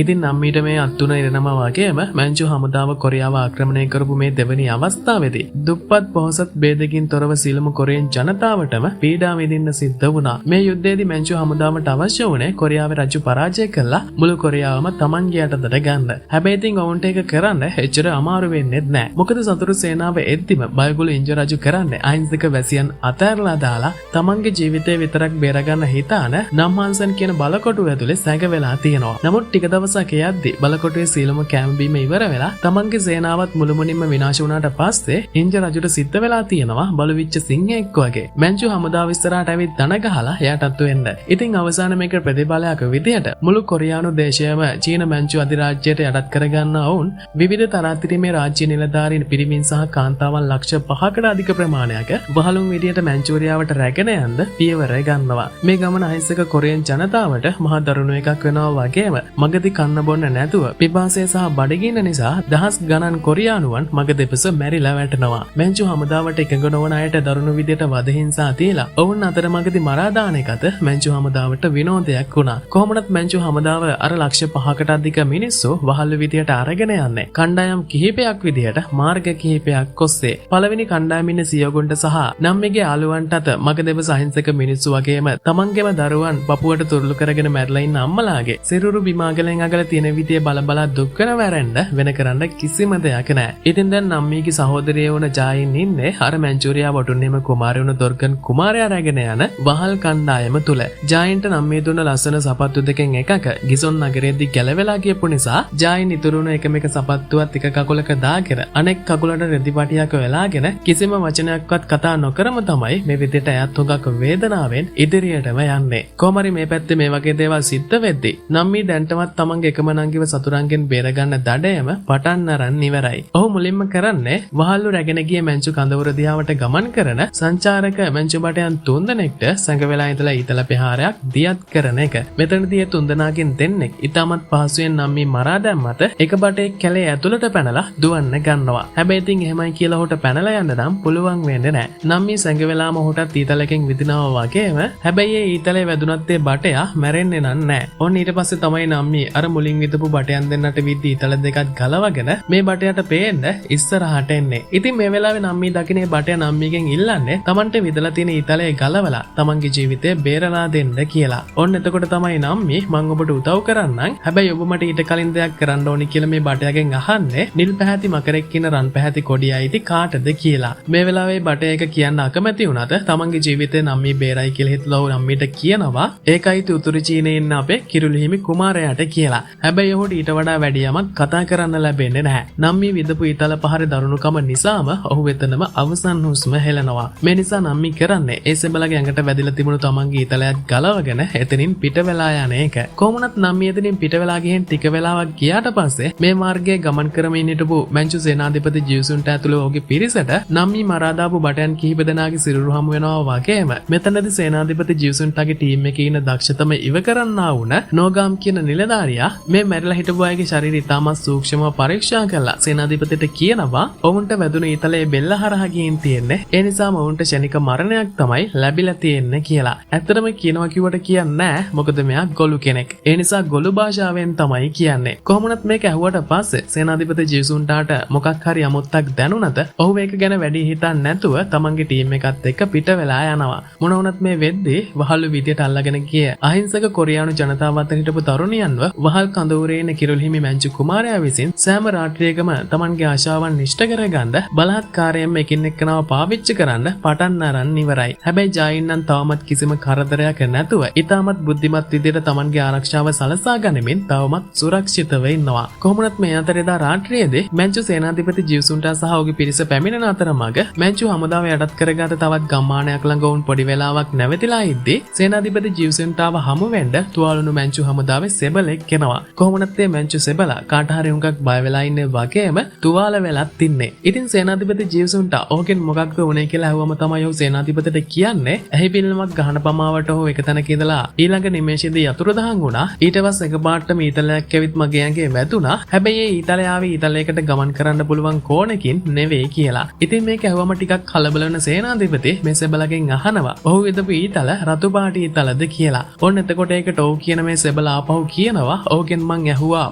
ඉතින් නම්මීට මේ අත්තුන ඉරණම වගේම මැන්චු හමුදාව කොරියාව ආක්‍රමණය කරපු මේ දෙවනි අවස්ථාවේදී දුප්පත් පොහොසත් භේදකින් තොරව සියලුම කොරියන් ජනතාවටම පීඩා විඳින්න සිද්ධ වුණා. මේ යුද්ධයේදී මැන්චු හමුදාවට අවශ්‍ය වුණේ කොරියාවේ රජු පරාජය කළා මුළු කොරියාවම තමන්ගේ යටතට ගන්න. හැබැයි ඉතින් ඔවුන්ට ඒක කරන්න එච්චර අමාරු වෙන්නේත් නෑ. මොකද සතුරු සේනාව එද්දිම බයගුළු ඉංජ රජු කරන්නේ අහිංසක වැසියන් අතෑරලා දාලා තමන්ගේ ජීවිතය විතරක් බේරගන්න හිතාන නම්හන්සන් කියන බලකොටුව ඇතුලේ සැඟ වෙලා තියෙනවා. නමුත් ටික දවසක් යද්දි බලකොටුවේ සියලුම කෑම බීම ඉවර වෙලා තමන්ගේ සේනාවත් මුළුමනින්ම විනාශ වුණාට පස්සේ ඉංජ රජුට සිද්ධ වෙලා තියෙනවා බලු වෙච්ච සිංහෙක් වගේ මැන්චු හමුදාව ඉස්සරහට ඇවිත් දන ගහලා එයාට අත්තු වෙන්න. ඉතින් අවසාන මේක ප්‍රතිඵලයක් විදියට මුළු කොරියානු දේශයම චීන මැන්චු අධිරාජ්‍යයට යටත් කරගන්න ඔවුන් විවිධ තරාතිරමේ රාජ්‍ය නිලධාරීන් පිරිමින් සහ කාන්තාවන් 5 ලක්ෂයකට අධික ප්‍රමාණයක වහලුන් විදියට මැන්චූරියාවට රැගෙන යන්න පියවර ගන්නවා. මේ ගමන අහිංසක කොරියන් ජනතාවට මහා දරුණු එකක් වෙනවා වගේම මගදී කන්න බොන්න නැතුව පිපාසය සහ බඩගින්න නිසා දහස් ගණන් කොරියානුවන් මග දෙපස මැරිලා වැටෙනවා. මැන්චු හමුදාවට එකඟ නොවන අයට දරුණු විදියට වද හිංසා තියලා ඔවුන් අතරමඟදී මරා දාන එකත් මැන්චු හමුදාවට විනෝදයක් වුණා. කොහොමනත් මැන්චු හමුදාව අර 5 ලක්ෂයකට අධික මිනිස්සු වහල්ලු විදියට අරගෙන යන්නේ කණ්ඩායම් කිහිපයක් විදියට මාර්ග කිහිපයක් ඔස්සේ. පළවෙනි කණ්ඩායම ඉන්න සියගොන්ට සහ නම්මිගේ යාළුවන්ටත් මග දෙපස අහිංසක මිනිස්සු වගේම තමන්ගේම දරුවන් පපුවට තුරුළු කරගෙන මැරලා ඉන්න අම්මලාගේ සිරුරු බිමාගලෙන් අගල තියෙන විදිය බල බලා දුක් වෙනව ඇරෙන්න වෙන කරන්න කිසිම දෙයක් නෑ. ඉතින් දැන් නම්මීගේ සහෝදරිය වුණ ජායින් ඉන්නේ අර මැන්චූරියා වටුන්නේම කුමාරය වුණ දොර්ගන් කුමාරයා රැගෙන යන වහල් කණ්ඩායම තුල. ජායින්ට නම්මී දුන්න ලස්සන සපත්තු දෙකෙන් එකක ගිසොන් නගරයේදී ගැලවෙලා ගියපු නිසා ජායින් ඉතුරු වුණ එකම එක සපත්තුවත් එක කකුලක දාගෙන අනෙක් කකුලට රෙදි පටියක් වෙලාගෙන කිසිම වචනයක්වත් කතා නොකරම තමයි මේ විදිහට එයත් හුඟක් වේදනාවෙන් ඉදිරියටම යන්නේ. කොහොම හරි මේ පැත්තේ මේ වගේ දේවල් සිද්ධ වෙද්දී නම්මී දැන්ටමත් තමන්ගේ එකම නංගිව සතුරන්ගෙන් බේරගන්න දඩයම පටන් අරන් ඉවරයි. ඔහු මුලින්ම කරන්නේ වහල්ලු රැගෙන ගිය මැංචු කඳවුර දිහාවට ගමන් කරන සංචාරක මැංචු බටයන් තුන්දෙනෙක්ට සැඟ වෙලා ඉඳලා ඊතල ප්‍රහාරයක් දියත් කරන එක. මෙතනදී ඒ තුන්දෙනාගෙන් දෙන්නෙක් ඉතාමත් පහසුවෙන් නම්මී මරා දැම්මත එක බටයෙක් කැලේ ඇතුළට පැනලා දුවන්න ගන්නවා. හැබැයි ඉතින් එහෙමයි කියලා ඔහුට පැනලා යන්න නම් පුළුවන් වෙන්නේ නැහැ. නම්මී සැඟ වෙලාම ඔහුටත් ඊතලකින් විදිනවා වගේම හැබැයි ඒ ඊතලේ වැදුනත් ඒ බටයා මැරෙන්නේ නම් නෑ. ඔන්න ඊට පස්සේ තමයි නම්මී අර මුලින් විදපු බටයන් දෙන්නට විද්දි ඊතල දෙකක් ගලවගෙන මේ බටයට පේන්න ඉස්සරහට එන්නේ. ඉතින් මේ වෙලාවේ නම්මී දකින්නේ බටයා නම්මීගෙන් ඉල්ලන්නේ තමන්ට විදලා තියෙන ඊතලේ ගලවලා තමන්ගේ ජීවිතය බේරලා දෙන්න කියලා. ඔන්න එතකොට තමයි නම්මී මං ඔබට උදව් කරන්නම්, හැබැයි ඔබ මට ඊට කලින් දෙයක් කරන්න ඕනි කියලා මේ බටයාගෙන් අහන්නේ නිල් පැහැති මකරෙක් ඉන්න රන් පැහැති කොඩිය අයිති කාටද කියලා. මේ වෙලාවේ බටයා එක කියන්න අකමැති වුණාට තමන්ගේ ජීවිතේ නම්මී බේරයි කියලා හිතලා ඔහු නම්මීට කියනවා ඒක අයිති උතුරු චීනයේ ඉන්න අපේ කිරුළු හිමි කුමාරයාට කියලා. හැබැයි ඔහුට ඊට වඩා වැඩි යමක් කතා කරන්න ලැබෙන්නේ නැහැ. නම්මී විදපු ඊතල පහරේ දරුණුකම නිසාම ඔහු එතනම අවසන් හුස්ම හෙළනවා. මේ නිසා නම්මී කරන්නේ ඒ සෙබලගේ ඇඟට වැදිලා තිබුණු තමන්ගේ ඊතලයක් ගලවගෙන එතනින් පිට වෙලා යන එක. කොහොම වුණත් නම්මී එතනින් පිට වෙලා ගිහින් ටික වෙලාවක් ගියාට පස්සේ මේ මාර්ගයේ ගමන් කරමින් හිටපු මැංචු සේනාධිපති ජියුසුන්ට ඇතුළු ඔහුගේ පිරිසට නම්මී මරා දාපු බටයන් කිහිප දෙනාගේ සිරුරු හමු වෙනවා වගේම මෙතනදී සේනාධිපති ජියුසුන්ටගේ ටීම් එකේ ඉන්න දක්ෂතම ඉව කරන්නා වුණ නෝගාම් කියන නිලධාරියා මේ මැරිලා හිටපු අයගේ ශරීරය ඉතාමත් සූක්ෂමව පරීක්ෂා කරලා සේනාධිපතිට කියනවා ඔවුන්ට වැදුණු ඊතලයේ බෙල්ල හරහා ගිහින් තියෙන්නේ, ඒ නිසාම ඔවුන්ට ක්ෂණික මරණයක් තමයි ලැබිලා තියෙන්නේ කියලා. ඇත්තටම කියනවා කිව්වට කියන්නේ නෑ, මොකද මෙයා ගොළු කෙනෙක්. ඒ නිසා ගොළු භාෂාවෙන් තමයි කියන්නේ. කොහොම වුණත් මේක ඇහුවට පස්සේ සේනාධිපති ජියුසුන්ටාට මොකක් හරි අමුත්තක් දැනුණත ඔහු මේක ගැන වැඩි හිතන්නේ නැතුව තමන්ගේ ටීම් එකත් එක්ක පිට වෙලා යනවා. මොන වුණත් මේ වෙද්දී වහල්ලු විදියට අල්ලගෙන ගිය අහිංසක කොරියානු ජනතාව අතර හිටපු තරුණියන්ව වහල් කඳවුරේ ඉන්න කිරුළු හිමි මැංචු කුමාරයා විසින් සෑම රාත්‍රියකම තමන්ගේ ආශාවන් ඉෂ්ට කරගන්න බලහත්කාරයෙන්ම එකින් එක්කනව පාවිච්චි කරන්න පටන් අරන් ඉවරයි. හැබැයි ජායින් නම් තවමත් කිසිම කරදරයක් නැතුව ඉතාමත් බුද්ධිමත් විදියට තමන්ගේ ආරක්ෂාව සලසා ගනිමින් තවමත් සුරක්ෂිතව ඉන්නවා. කොහොම වුණත් මේ අතර එදා රාත්‍රියේදී මැංචු සේනාධිපති ජියුසුන්ටා සහ ඔහුගේ පිරිස පැමිණෙන අතරමඟ මැංචු හමුදාව යටත් කරගත තවත් ගම්මානයක් ළඟ ඔවුන් පොඩි වෙලාවක් නැවතිලා ඉද්දී සේනාධිපති ජියුසුන්ටාව හමු වෙන්න තුවාලුණු මැංචු හමුදාවේ සෙබලෙක් එනවා. කොහොම වුණත් මේ මැංචු සෙබලා කාට හරි හුඟක් බය වෙලා ඉන්නේ වගේම තුවාල වෙලත් ඉන්නේ. ඉතින් සේනාධිපති ජියුසුන්ටා ඔහුගෙන් මොකක්ද වුනේ කියලා ඇහුවම තමයි ඔහු සේනාධිපතිට කියන්නේ ඇහි පිල්ලමක් ගහන පමාවට ඔහු එක තැනක ඉඳලා ඊළඟ නිමේෂයේදී යතුරුදහන් වුණා. ඊට පස්සේ එකපාරටම ඊතලයක් ඇවිත් මගේ ඇඟේ වැදුනා. හැබැයි ඒ ඊතලය ආවේ ඊතලයකට ගමන් කරන්න පුළුවන් කෝණකින් නෙවෙයි කියලා. ඉතින් මේක ඇහුවම ටිකක් කලබල වෙන සේනාධිපති මේ සෙබලගෙන් අහනවා ඔහු විදපු ඊතල රතු පාට ඊතලද කියලා. ඔන්න එතකොට ඒකට ඔව් කියන මේ සෙබල ආපහු කියනවා ඔහුගෙන් මං ඇහුවා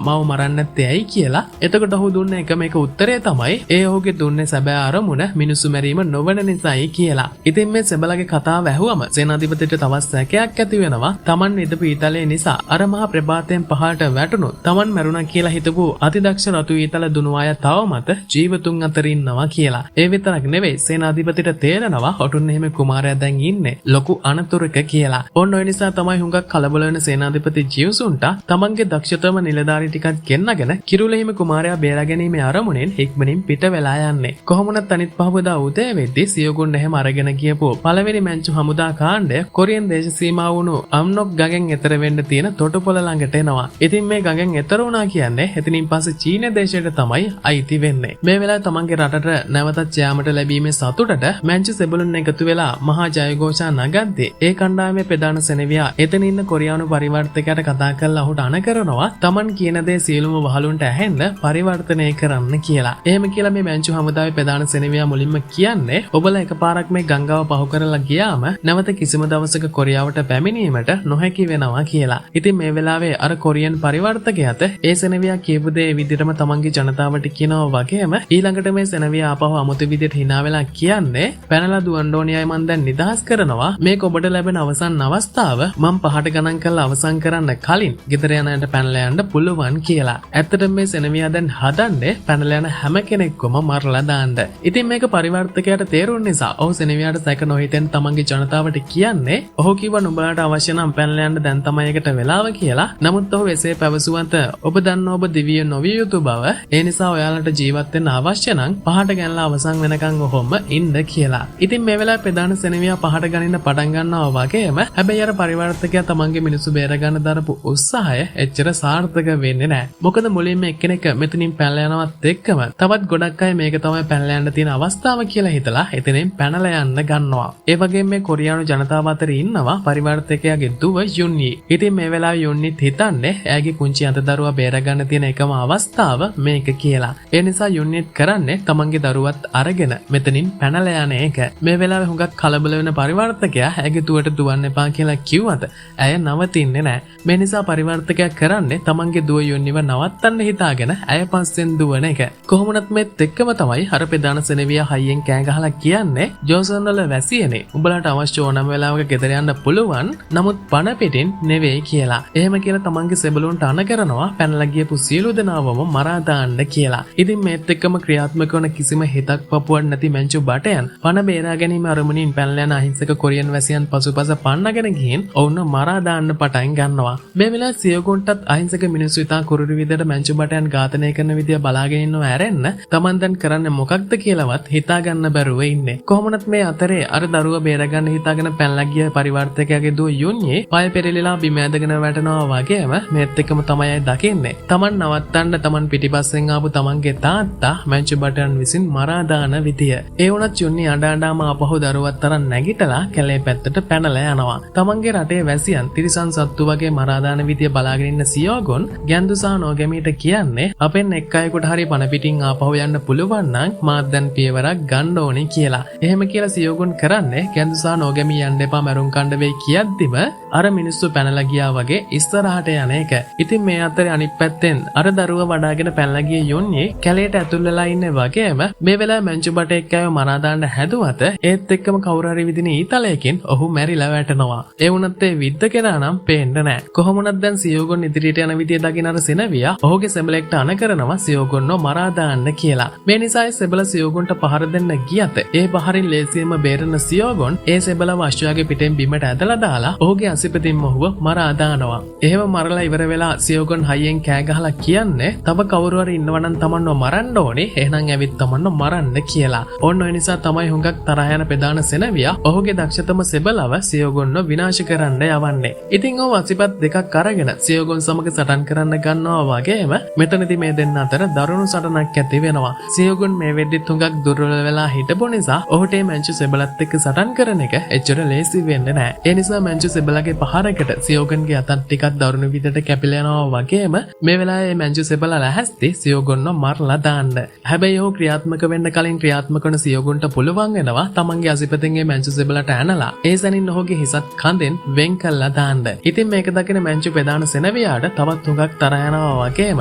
මාව මරන්න නැත්තේ ඇයි කියලා. එතකොට ඔහු දුන්න එකම එක උත්තරය තමයි ඒ ඔහුගේ දුන්නේ සැබෑ අරමුණ මිනිස්සු මැරීම නොවන නිසායි කියලා. ඉතින් මේ සෙබලගේ කතාව ඇහුවම සේනාධිපතිට තවත් සැකයක් ඇති වෙනවා. තමන් විදපු ඊතලේ නිසා අර මහා ප්‍රභාතයෙන් පහළට වැටුණු තමන් මැරුණා කියලා හිතපු අතිදක්ෂ රතු ඊතල දුනු අය තවමත් ජීවතුන් අතර ඉන්නවා කියලා. ඒ විතරක් නෙවෙයි, සේනාධිපතිට තේරෙනවා ඔටුන්න හිමි කුමාරයා දැන් ඉන්නේ ලොකු අනතුරක කියලා. ඔන්න ඔය නිසා තමයි හුඟක් කලබල වෙන සේනාධිපති ජියුසුන්ට තමන්ගේ දක්ෂතම නිලධාරී ටිකක් ගෙන්නගෙන කිරුළ හිමි කුමාරයා බේරා ගැනීමේ අරමුණෙන් ඉක්මනින් පිට වෙලා යන්නේ. කොහොම වුණත් අනිත් පහවදා උදේ වෙද්දී සියොගුන් එහෙම අරගෙන ගියපු පළවෙනි මැංචු හමුදා කාණ්ඩය කොරියන් දේශ සීමාව වුණු අම්නොක් ගඟෙන් එතර වෙන්න තියෙන තොටුපොළ ළඟට එනවා. ඉතින් මේ ගඟෙන් එතර වුණා කියන්නේ එතනින් පස්සේ චීන දේශයට තමයි අයිති වෙන්නේ. මේ වෙලාවේ තමන්ගේ රටට නැවතත් යාමට ලැබීමේ සතුටට මැංචු සෙබළුන් එකතු වෙලා මහා ජයඝෝෂා නගද්දී ඒ කණ්ඩායමේ ප්‍රධාන සෙනෙවියා එතන ඉන්න කොරියානු පරිවර්තකයාට කතා කරලා ඔහුට අණ කරනවා තමන් කියන දේ සියලුම වහලුන්ට ඇහෙන්න පරිවර්තනය කරන්න කියලා. එහෙම කියලා මේ මැංචු හමුදාවේ ප්‍රධාන සෙනෙවියා මුලින්ම කියන්නේ ඔබලා එකපාරක් මේ ගංගාව පහු කරලා ගියාම නැවත කිසිම දවසක කොරියාවට පැමිණීමට නොහැකි වෙනවා කියලා. ඉතින් මේ වෙලාවේ අර කොරියන් පරිවර්තකයාට ඒ සෙනෙවියා කියපු දේ ඒ විදිහටම තමන්ගේ ජනතාවට කියනවා වගේම ඊළඟට මේ සෙනෙවියා ආපහු අමුතු විදිහට හිනා වෙලා කියන්නේ පැනලා දුවන්න ඕනි අය මං දැන් නිදහස් කරනවා, මේක ඔබට ලැබෙන අවසන් අවස්ථාව, මං පහට ගණන් කරලා අවසන් කරන්න කලින් ගෙදර යන තැනට පැනලා යන්න පුළුවන් කියලා. ඇත්තටම මේ සෙනවියා දැන් හදන්නේ පැනලා යන හැම කෙනෙක්වම මරලා දාන්න. ඉතින් මේක පරිවර්තකයාට තේරුම් නිසා ඔහු සෙනවියාට සැක නොහිතෙන් තමන්ගේ ජනතාවට කියන්නේ, ඔහු කිව්වා නුඹලාට අවශ්‍ය නම් පැනලා යන්න දැන් තමයි ඒකට වෙලාව කියලා. නමුත් ඔහු එසේ පැවසුවන්ත ඔබ දන්න ඔබ දිව්‍ය නොවිය යුතු බව. ඒ නිසා ඔයාලට ජීවත් වෙන්න අවශ්‍ය නම් පහට ගණලා අවසන් වෙනකන් ඔහොම ඉන්න කියලා. ඉතින් මේ වෙලාවේ ප්‍රධාන සෙනවියා පහට ගනින්න පටන් ගන්නවා වගේම හැබැයි අර පරිවර්තකයා තමන්ගේ මිනිස්සු බේරගන්න දරපු උත්සාහය එච්චර සාර්ථක වෙන්නේ නැහැ. මොකද මුලින්ම එක්කෙනෙක් මෙතනින් පැනලා යනවත් එක්කම තවත් ගොඩක් අය මේක තමයි පැනලා යන්න තියෙන අවස්ථාව කියලා හිතලා එතනින් පැනලා යන්න ගන්නවා. ඒ වගේම මේ කොරියානු ජනතාව අතර ඉන්නවා පරිවර්තකයාගේ දුව යුන්නි. ඉතින් මේ වෙලාවේ යුන්නිත් හිතන්නේ එයාගේ පුංචි අත දරුවා බේරගන්න තියෙන එකම අවස්ථාව මේක කියලා. ඒ නිසා යුන්නිත් කරන්නේ තමන්ගේ දරුවත් අරගෙන මෙතනින් පැනලා යන එක. මේ වෙලාවේ හුඟක් කලබල වෙන පරිවර්තකයා ඇගේ දුවට දුවන්න එපා කියලා කිව්වත් ඇය නවතින්නේ නැහැ. මේ නිසා පරිවර්තකයා කරන්නේ තමන්ගේ දුව යුන්නිව නවත්තන්න හිතාගෙන ඇය පස්සෙන් දුවන එක. කොහොම වුණත් මේත් එක්කම තමයි අර ප්‍රධාන සෙනවියා හයියෙන් කෑ ගහලා කියන්නේ, ජෝසන් වල වැසියනේ, උඹලාට අවශ්‍ය ඕනම වෙලාවක ගෙදර යන්න පුළුවන්, නමුත් පණ පිටින් නෙවෙයි කියලා. එහෙම කියලා තමන්ගේ සෙබළුන්ට අණ කරනවා පැනලා ගියපු සියලු දෙනාවම මරා දාන්න කියලා. ඉතින් මේත් එක්කම ක්‍රියාත්මක වන කිසිම හිතක් පපුවක් නැති මැංචු බටයන් පණ බේරා ගැනීම අරමුණින් පැනලා යන අහිංසක කොරියන් වැසියන් පසුපස පන්නගෙන ගිහින් ඔවුන්ව මරා දාන්න පටන් ගන්නවා. මේ වෙලාවේ සියෝගොන්ටත් අහිංසක මිනිස්සු ඉතා කුරුරු විදියට මැංචු බටයන් ඝාතනය කරන විදිය බලාගෙන ඉන්නව ඇරෙන්න තමන් දැන් කරන්නේ මොකක්ද කියලාවත් හිතා ගන්න බැරුව ඉන්නේ. කොහොමනත් මේ අතරේ අර දරුවා බේරගන්න හිතාගෙන පැනලා ගිය පරිවර්තකයාගේ දුව යුන්යේ පය පෙරලිලා බිම ඇදගෙන වැටෙනවා වගේම මේත් එක්කම තමයි අය දකින්නේ තමන් නවත්තන්න තමන් පිටිපස්සෙන් ආපු තමන්ගේ තාත්තා මැංචු බටයන් විසින් මරා දාන විදිය. ඒ වුණත් යුන්නි අඬ අඬාම ආපහු දරුවත් අරන් නැගිටලා කැලේ පැත්තට පැනලා යනවා. තමන්ගේ රටේ වැසියන් තිරිසන් සත්තු වගේ මරා දාන විදිය බලාගෙන ඉන්න සියෝගොන් ගැන්දු සහ නෝගැමීට කියන්නේ අපෙන් එක් අයෙකුට හරි පණ පිටින් ආපහු යන්න පුළුවන් නම් මාත් දැන් පියවරක් ගන්න ඕනේ කියලා. එහෙම කියලා සියෝගොන් කරන්නේ ගැන්දු සහ නෝගැමී යන්න එපා මැරුම් කණ්ඩ වෙයි කියද්දිම අර මිනිස්සු පැනලා ගියා වගේ ඉස්සරහට යන එක. ඉතින් මේ අතරේ අනිත් පැත්තෙන් අර දරුවා වඩාගෙන පැනලා ගිය යොන්නේ කැලේට ඇතුල් වෙලා ඉන්නේ වගේම මේ වෙලාවේ මැංචු බටෙක් ඇව මරා දාන්න හැදුවත ඒත් එක්කම කවුරු හරි විදින ඊතලයකින් ඔහු මැරිලා වැටෙනවා. ඒ වුණත් ඒ විද්ද කෙනා නම් පේන්න නෑ. කොහොම වුණත් දැන් සියෝගොන් ඉදිරියට යන විදිය දකින අර සෙනවියා ඔහුගේ සෙබලෙක්ට අණ කරනවා සියෝගොන්ව මරා දාන්න කියලා. මේ නිසා ඒ සෙබල සියෝගොන්ට පහර දෙන්න ගියත් ඒ පහරින් ලේසියෙන්ම බේරෙන සියෝගොන් ඒ සෙබලව අශ්වයාගේ පිටෙන් බිමට ඇදලා දාලා ඔහුගේ අසිපතින්ම ඔහුව මරා දානවා. එහෙම මරලා ඉවර වෙලා සියෝගොන් හයියෙන් කෑ ගහලා කියන්නේ තව කවුරු හරි ඉන්නවා නම් තමන්ව මරන්න ඕනේ, එහෙනම් ඇවිත් තමන්ව මරන්න කියලා. ඔන්න ඔය නිසා තමයි හුඟක් තරහ යන ප්‍රධාන සෙනවියා ඔහුගේ දක්ෂතම සෙබලව සියෝගොන්ව විනාශ කරන්න යවන්නේ. ඉතින් ඔහු අසිපත් දෙකක් අරගෙන සියෝගොන් සමග සටන් කරන්න ගන්නවා වගේම මෙතනදී මේ දෙන්න අතර දරුණු සටනක් ඇති වෙනවා. සියෝගොන් මේ වෙද්දිත් හුඟක් දුර්වල වෙලා හිටපු නිසා ඔහුට මේ මැංචු සෙබලත් එක්ක සටන් කරන එක එච්චර ලේසි වෙන්නේ නැහැ. ඒ නිසා මැංචු සෙබලගේ පහරකට සියෝගන්ගේ අතත් ටිකක් දරුණු විදිහට කැපිලා යනවා වගේම මේ වෙලාවේ මේ මැංචු සෙබලා ලැහැස්ති සියෝගොන්ව මරලා දාන්න. හැබැයි ඔහු ක්‍රියාත්මක වෙන්න කලින් ක්‍රියාත්මක වන සියෝගොන්ට පුළුවන් වෙනවා තමන්ගේ අසිපතෙන් මේ මැංචු සෙබලට ඇනලා ඒ සැනින් ඔහුගේ හිසත් කඳෙන් වෙන් කළා දාන්න. ඉතින් මේක දකින මැංචු ප්‍රධාන සෙනවියාට තවත් හුඟක් තරහ යනවා වගේම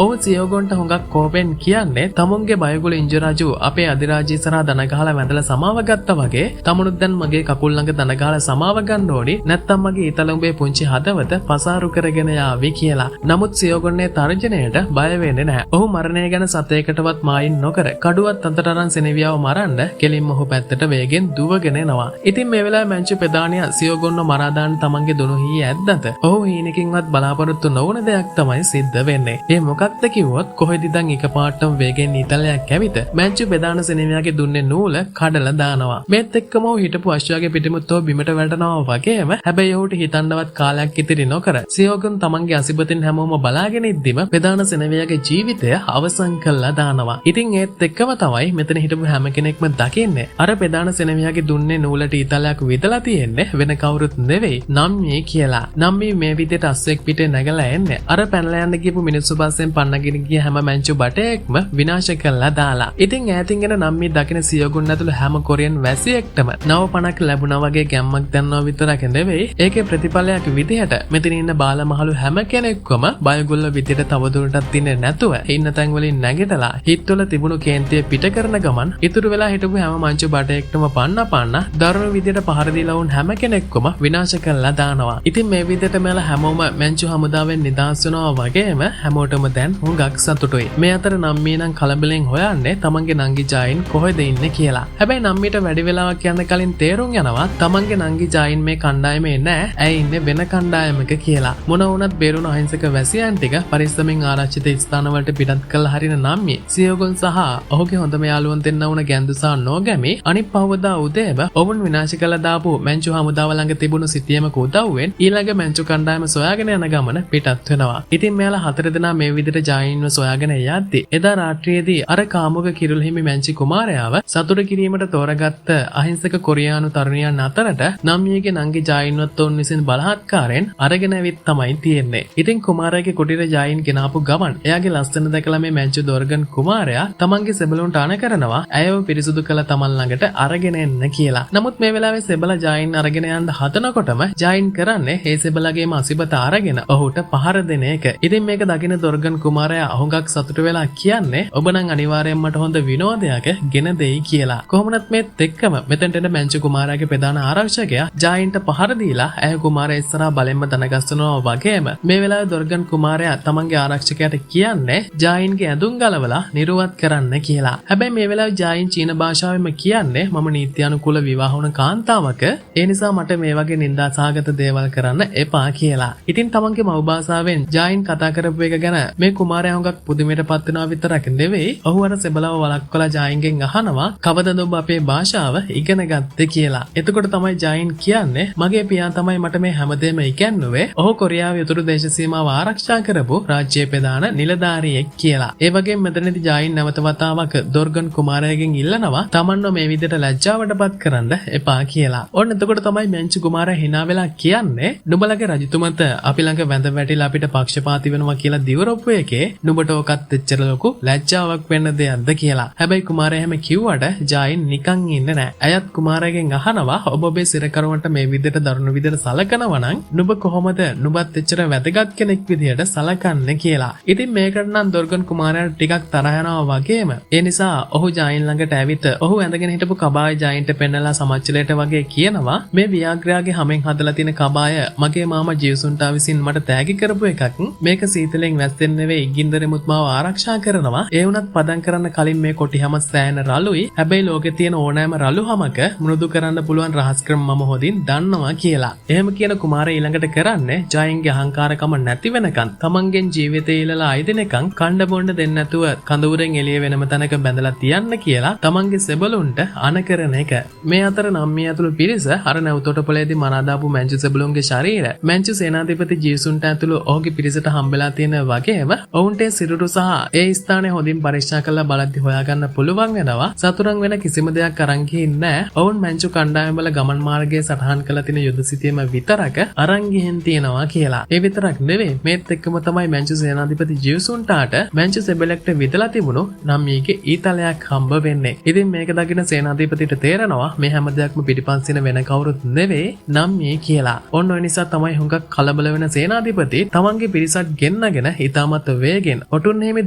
ඔහු සියෝගොන්ට හුඟක් කෝපෙන් කියන්නේ තමුන්ගේ බයගුල ඉංජු රජු අපේ අධිරාජ්‍ය ඉස්සරහා දන ගහලා වැඳලා සමාව ගත්තා වගේ තමුනුත් දැන් මගේ කකුල් ළඟ දන ගහලා සමාව ගන්න ඕනි, නැත්තම් මගේ ඊතල උඹේ පුංචි හදවත පසාරු කරගෙන යාවි කියලා. නමුත් සියෝගොන්නේ තර්ජනයට බය වෙන්නේ නැහැ. ඔහු මරණය ගැන සතයකටවත් මායින් නොකර කඩුවත් අතට අරන් සෙනවියාව මරන්න කෙලින්ම ඔහු පැත්තට වේගෙන් දුවගෙන එනවා. ඉතින් මේ වෙලාවේ මැංචු ප්‍රධානියා සියෝගොන්ව මරා දාන්න තමන්ගේ දුනු හීය ඇද්දත ඔහු හීනකින්වත් බලාපොරොත්තු නොවන දෙයක් තමයි සිද්ධ වෙන්නේ. ඒ මොකක්ද කිව්වොත් කොහෙද ඉඳන් එකපාරටම වේගෙන් ඊතලයක් ඇවිත් මැංචු ප්‍රධාන සෙනවියාගේ දුන්නේ නූල කඩලා දානවා. මේත් එක්කම ඔහු හිටපු අශ්වයාගේ පිටිමුත් ඔහු බිමට වැටෙනවා වගේම හැබැයි ඔහුට හිතන්නවත් කාලයක් ඉතිරි නොකර සියෝගොන් තමන්ගේ අසිපතින් හැමෝම බලාගෙන ඉද්දිම ප්‍රධාන සෙනවියාගේ ජීවිතය අවසන් කළා දානවා. ඉතින් ඒත් එක්කම තමයි මෙතන හිටපු හැම කෙනෙක්ම දකින්නේ අර ප්‍රධාන සෙනවියාගේ දුන්නේ නූලට ඊතලයක් විදලා තියෙන්නේ වෙන කවුරුත් නෙවෙයි නම්මී කියලා. නම්මී මේ විදිහට අස්සෙක් පිටේ නැගලා එන්නේ අර පැනලා යන්න ගියපු මිනිස්සු පස්සෙන් පන්නගෙන ගිය හැම මැංචු බටයෙක්ම විනාශ කළා දාලා. ඉතින් ඈතින් එන නම්මී දකින සියෝගොන් ඇතුළු හැම කොරියන් වැසියෙක්ටම නව පණක් ලැබුණා වගේ ගැම්මක් දැනනවා විතරක් නෙවෙයි, ඒකේ ප්‍රතිඵලයක් විදිහට මෙතන ඉන්න බාල මහලු හැම කෙනෙක්වම බයගොල්ල විදිහට තවදුරටත් ඉන්නේ නැතුව ඉන්න තැන් වලින් නැගිටලා හිත්වල තිබුණු කේන්තිය පිට කරන ගමන් ඉතුරු වෙලා හිටපු හැම මංචු බටයෙක්ටම පන්න පන්න දරුණු විදිහට පහර දීලා වුන් හැම කෙනෙක්වම විනාශ කරලා දානවා. ඉතින් මේ විදිහට මෙයාලා හැමෝම මැංචු හමුදාව හමුදාවෙන් නිදහස් වෙනවා වගේම හැමෝටම දැන් හුඟක් සතුටුයි. මේ අතර නම්මී නම් කලබලෙන් හොයන්නේ තමන්ගේ නංගි ජායින් කොහෙද ඉන්නේ කියලා. හැබැයි නම්මීට වැඩි වෙලාවක් යන්න කලින් තේරුම් යනවා තමන්ගේ නංගි ජායින් මේ කණ්ඩායමේ නෑ, ඇය ඉන්නේ වෙන කණ්ඩායමක කියලා. මොන වුණත් බේරුණු අහිංසක වැසියන් ටික පරිස්සමින් ආරක්ෂිත ස්ථානවලට පිටත් කළ හරින නම්මි සියෝගොන් සහ ඔහුගේ හොඳම යාළුවන් දෙන්න වුණ ගැන්දු සහ නෝගැමි අනිත් පහවදා උදේම ඔවුන් විනාශ කළ දාපු මැන්චු හමුදාව ළඟ තිබුණු සිතියමක උදව්වෙන් ඊළඟ මැන්චු කණ්ඩායම සොයාගෙන යන ගමන පිටත් වෙනවා. ඉතින් මෙයාලා හතර දෙනා මේ විදිහට ජායින්ව සොයාගෙන යද්දි එදා රාත්‍රියේදී අර කාමුක කිරුල් හිමි මැන්චි කුමාරයාව සතුට කිරීමට තෝරගත්ත අහිංසක කොරියානු තරුණියන් අතරට නම්මියගේ නංගි ජායින්වත් ඔවුන් විසින් බලහත්කාරයෙන් අරගෙන ඇවිත් තමයි තියෙන්නේ. ඉතින් කුමාරයාගේ කුටිර ජායින් ගෙනාපු ගමන් එයාගේ ලස්සන දැකලා මේ මැන්චු දොර්ගන් කුමාරයා තමන්ගේ සෙබළුන්ට අණ කරනවා ඇයව පිරිසුදු කළ තමන් ළඟට අරගෙන එන්න කියලා. නමුත් මේ වෙලාවේ සෙබලා ජායින් අරගෙන යන්න හදනකොටම ජායින් කරන්නේ ඒ සෙබලාගේම අසිබත අරගෙන ඔහුට පහර දෙන එක. ඉතින් මේක දකින දොර්ගන් කුමාරයා හුඟක් සතුටු වෙලා කියන්නේ ඔබ නම් අනිවාර්යෙන්ම මට හොඳ විනෝදයක් ගෙන දෙයි කියලා. කොහොමනත් මේත් එක්කම මෙතනට එන මැන්චු කුමාරයාගේ ප්‍රධාන ආරක්ෂකයා ජායින්ට පහර දීලා ඇය කුමාරයා ඉස්සරහා බලෙන්ම දණගස්සනවා වගේම මේ වෙලාවේ දොර්ගන් කුමාරයා තමන්ගේ ආරක්ෂකයාට කියන්නේ ජායින්ගේ ඇඳුම් ගලවලා නිරුවත් කරන්න කියලා. හැබැයි මේ වෙලාවේ ජායින් චීන භාෂාවෙන්ම කියන්නේ මම නීත්‍යානුකූල විවාහ වුණ කාන්තාවක, ඒ නිසා මට මේ වගේ නින්දා සහගත දේවල් කරන්න එපා කියලා. ඉතින් තමන්ගේ මව් භාෂාවෙන් ජායින් කතා කරපු එක ගැන මේ කුමාරයා හුඟක් පුදුමයට පත් වෙනවා විතරක් නෙවෙයි, ඔහු අර සෙබලව වළක්වලා ජායින්ගෙන් අහනවා කවදද ඔබ අපේ භාෂාව ඉගෙන ගත්තේ කියලා. එතකොට තමයි ජායින් කියන්නේ මගේ පියා තමයි මට මේ හැමදේම ඉගැන්නුවේ. ඔහු කොරියාවේ උතුරු දේශ සීමාව ආරක්ෂා කරපු රාජ්‍ය ප්‍රධාන නිලධාරියෙක් කියලා. ඒ වගේම මෙතනදී ජායින් නැවත වතාවක් දොර්ගන් කුමාරයාගෙන් ඉල්ලනවා තමන්ව මේ විදිහට ලැජ්ජාවට පත් කරන්න එපා කියලා. ඔන්න එතකොට තමයි මැන්චු කුමාරයා හිනා වෙලා කියන්නේ නුඹලගේ රජතුමත අපි ළඟ වැඳ වැටිලා අපිට පක්ෂපාති වෙනවා කියලා දිවරොප්පු එකේ නුඹට ඕකත් එච්චර ලොකු ලැජ්ජාවක් වෙන්න දෙයක්ද කියලා. හැබැයි කුමාරයා එහෙම කිව්වට ජායින් නිකන් ඉන්නේ නෑ. ඇයත් කුමාරයාගෙන් අහනවා ඔබ ඔබේ සිරකරුවන්ට මේ විදිහට දරුණු විදිහට සලකනවා නම් නුඹ කොහොමද නුඹත් එච්චර වැදගත් කෙනෙක් විදිහට සලකන්නේ කියලා. ඉතින් මේකට නම් දොර්ගන් කුමාරයාට ටිකක් තරහ යනවා වගේම ඒ නිසා ඔහු ජායින් ළඟට ඇවිත් ඔහු ඇඳගෙන හිටපු කබාය ජායින්ට පෙන්නලා සමච්චලයට වගේ කියනවා මේ ව්‍යාග්‍රයාගේ හැමෙන් හදලා තියෙන කබාය මගේ මාමා ජීවසුන්ටා විසින් මට තෑගි කරපු එකක්. මේක සීතලෙන් වැස්සෙන් නෙවෙයි ගින්දරෙමුත් මාව ආරක්ෂා කරනවා. ඒ වුණත් පදම් කරන්න කලින් මේ කොටි හැම සෑහෙන රළුයි. හැබැයි ලෝකේ තියෙන ඕනෑම රළු හමක මෘදු කරන්න පුළුවන් රහස් ක්‍රම මම හොඳින් දන්නවා කියලා. එහෙම කියන කුමාරයා ඊළඟට කරන්නේ ජායින්ගේ අහංකාරකම නැති වෙනකන් තමන්ගෙන් ජීවිතේ ඉල්ලලා අය දෙනකන් කණ්ඩ බොණ්ඩ දෙන්නේ නැතුව කඳවුරෙන් එළිය වෙනම තැනක බැඳලා තියන්න කියලා තමන්ගේ සෙබළුන්ට අණ කරන එක. මේ අතර නම්මිය ඇතුළු පිරිස අර නැව් තොටුපළේදී මරා දාපු මැන්චු සෙබළුන්ගේ ශරීර මැන්චු සේනාධිපති ජීසුන්ට ඇතුළු ඔහුගේ පිරිසට හම්බෙලා තියෙන වගේම ඔවුන්ට ඒ සිරුරු සහ ඒ ස්ථානය හොඳින් පරීක්ෂා කරලා බලද්දි හොයාගන්න පුළුවන් වෙනවා සතුරන් වෙන කිසිම දෙයක් අරන් ගිහින් නෑ. ඔවුන් මැන්චු කණ්ඩායම් වල ගමන් මාර්ගයේ සටහන් කරලා තියෙන යුද සිතියම විතරක අරන් ගිහින් තියෙනවා කියලා. ඒ විතරක් නෙවෙයි, මේත් එක්කම තමයි මැන්චු සේනාධිපති ජීසුන්ටාට මැන්චු සෙබලෙක්ට විදලා තිබුණු නම්මියගේ ඊතලයක් හම්බ වෙන්නේ. ඉතින් මේක දකින සේනාධිපතිට තේරෙනවා මේ හැම දෙයක්ම පිටිපස්සින වෙන කවුරුත් නෙවෙයි නම්මිය කියලා. ඔන්න ඔය නිසා තමයි හුඟක් කලබල වෙන සේනාධිපති තමන්ගේ පිරිසක් ගෙන්නගෙන ඉතාමත් වේගෙන් ඔටුන් හිමි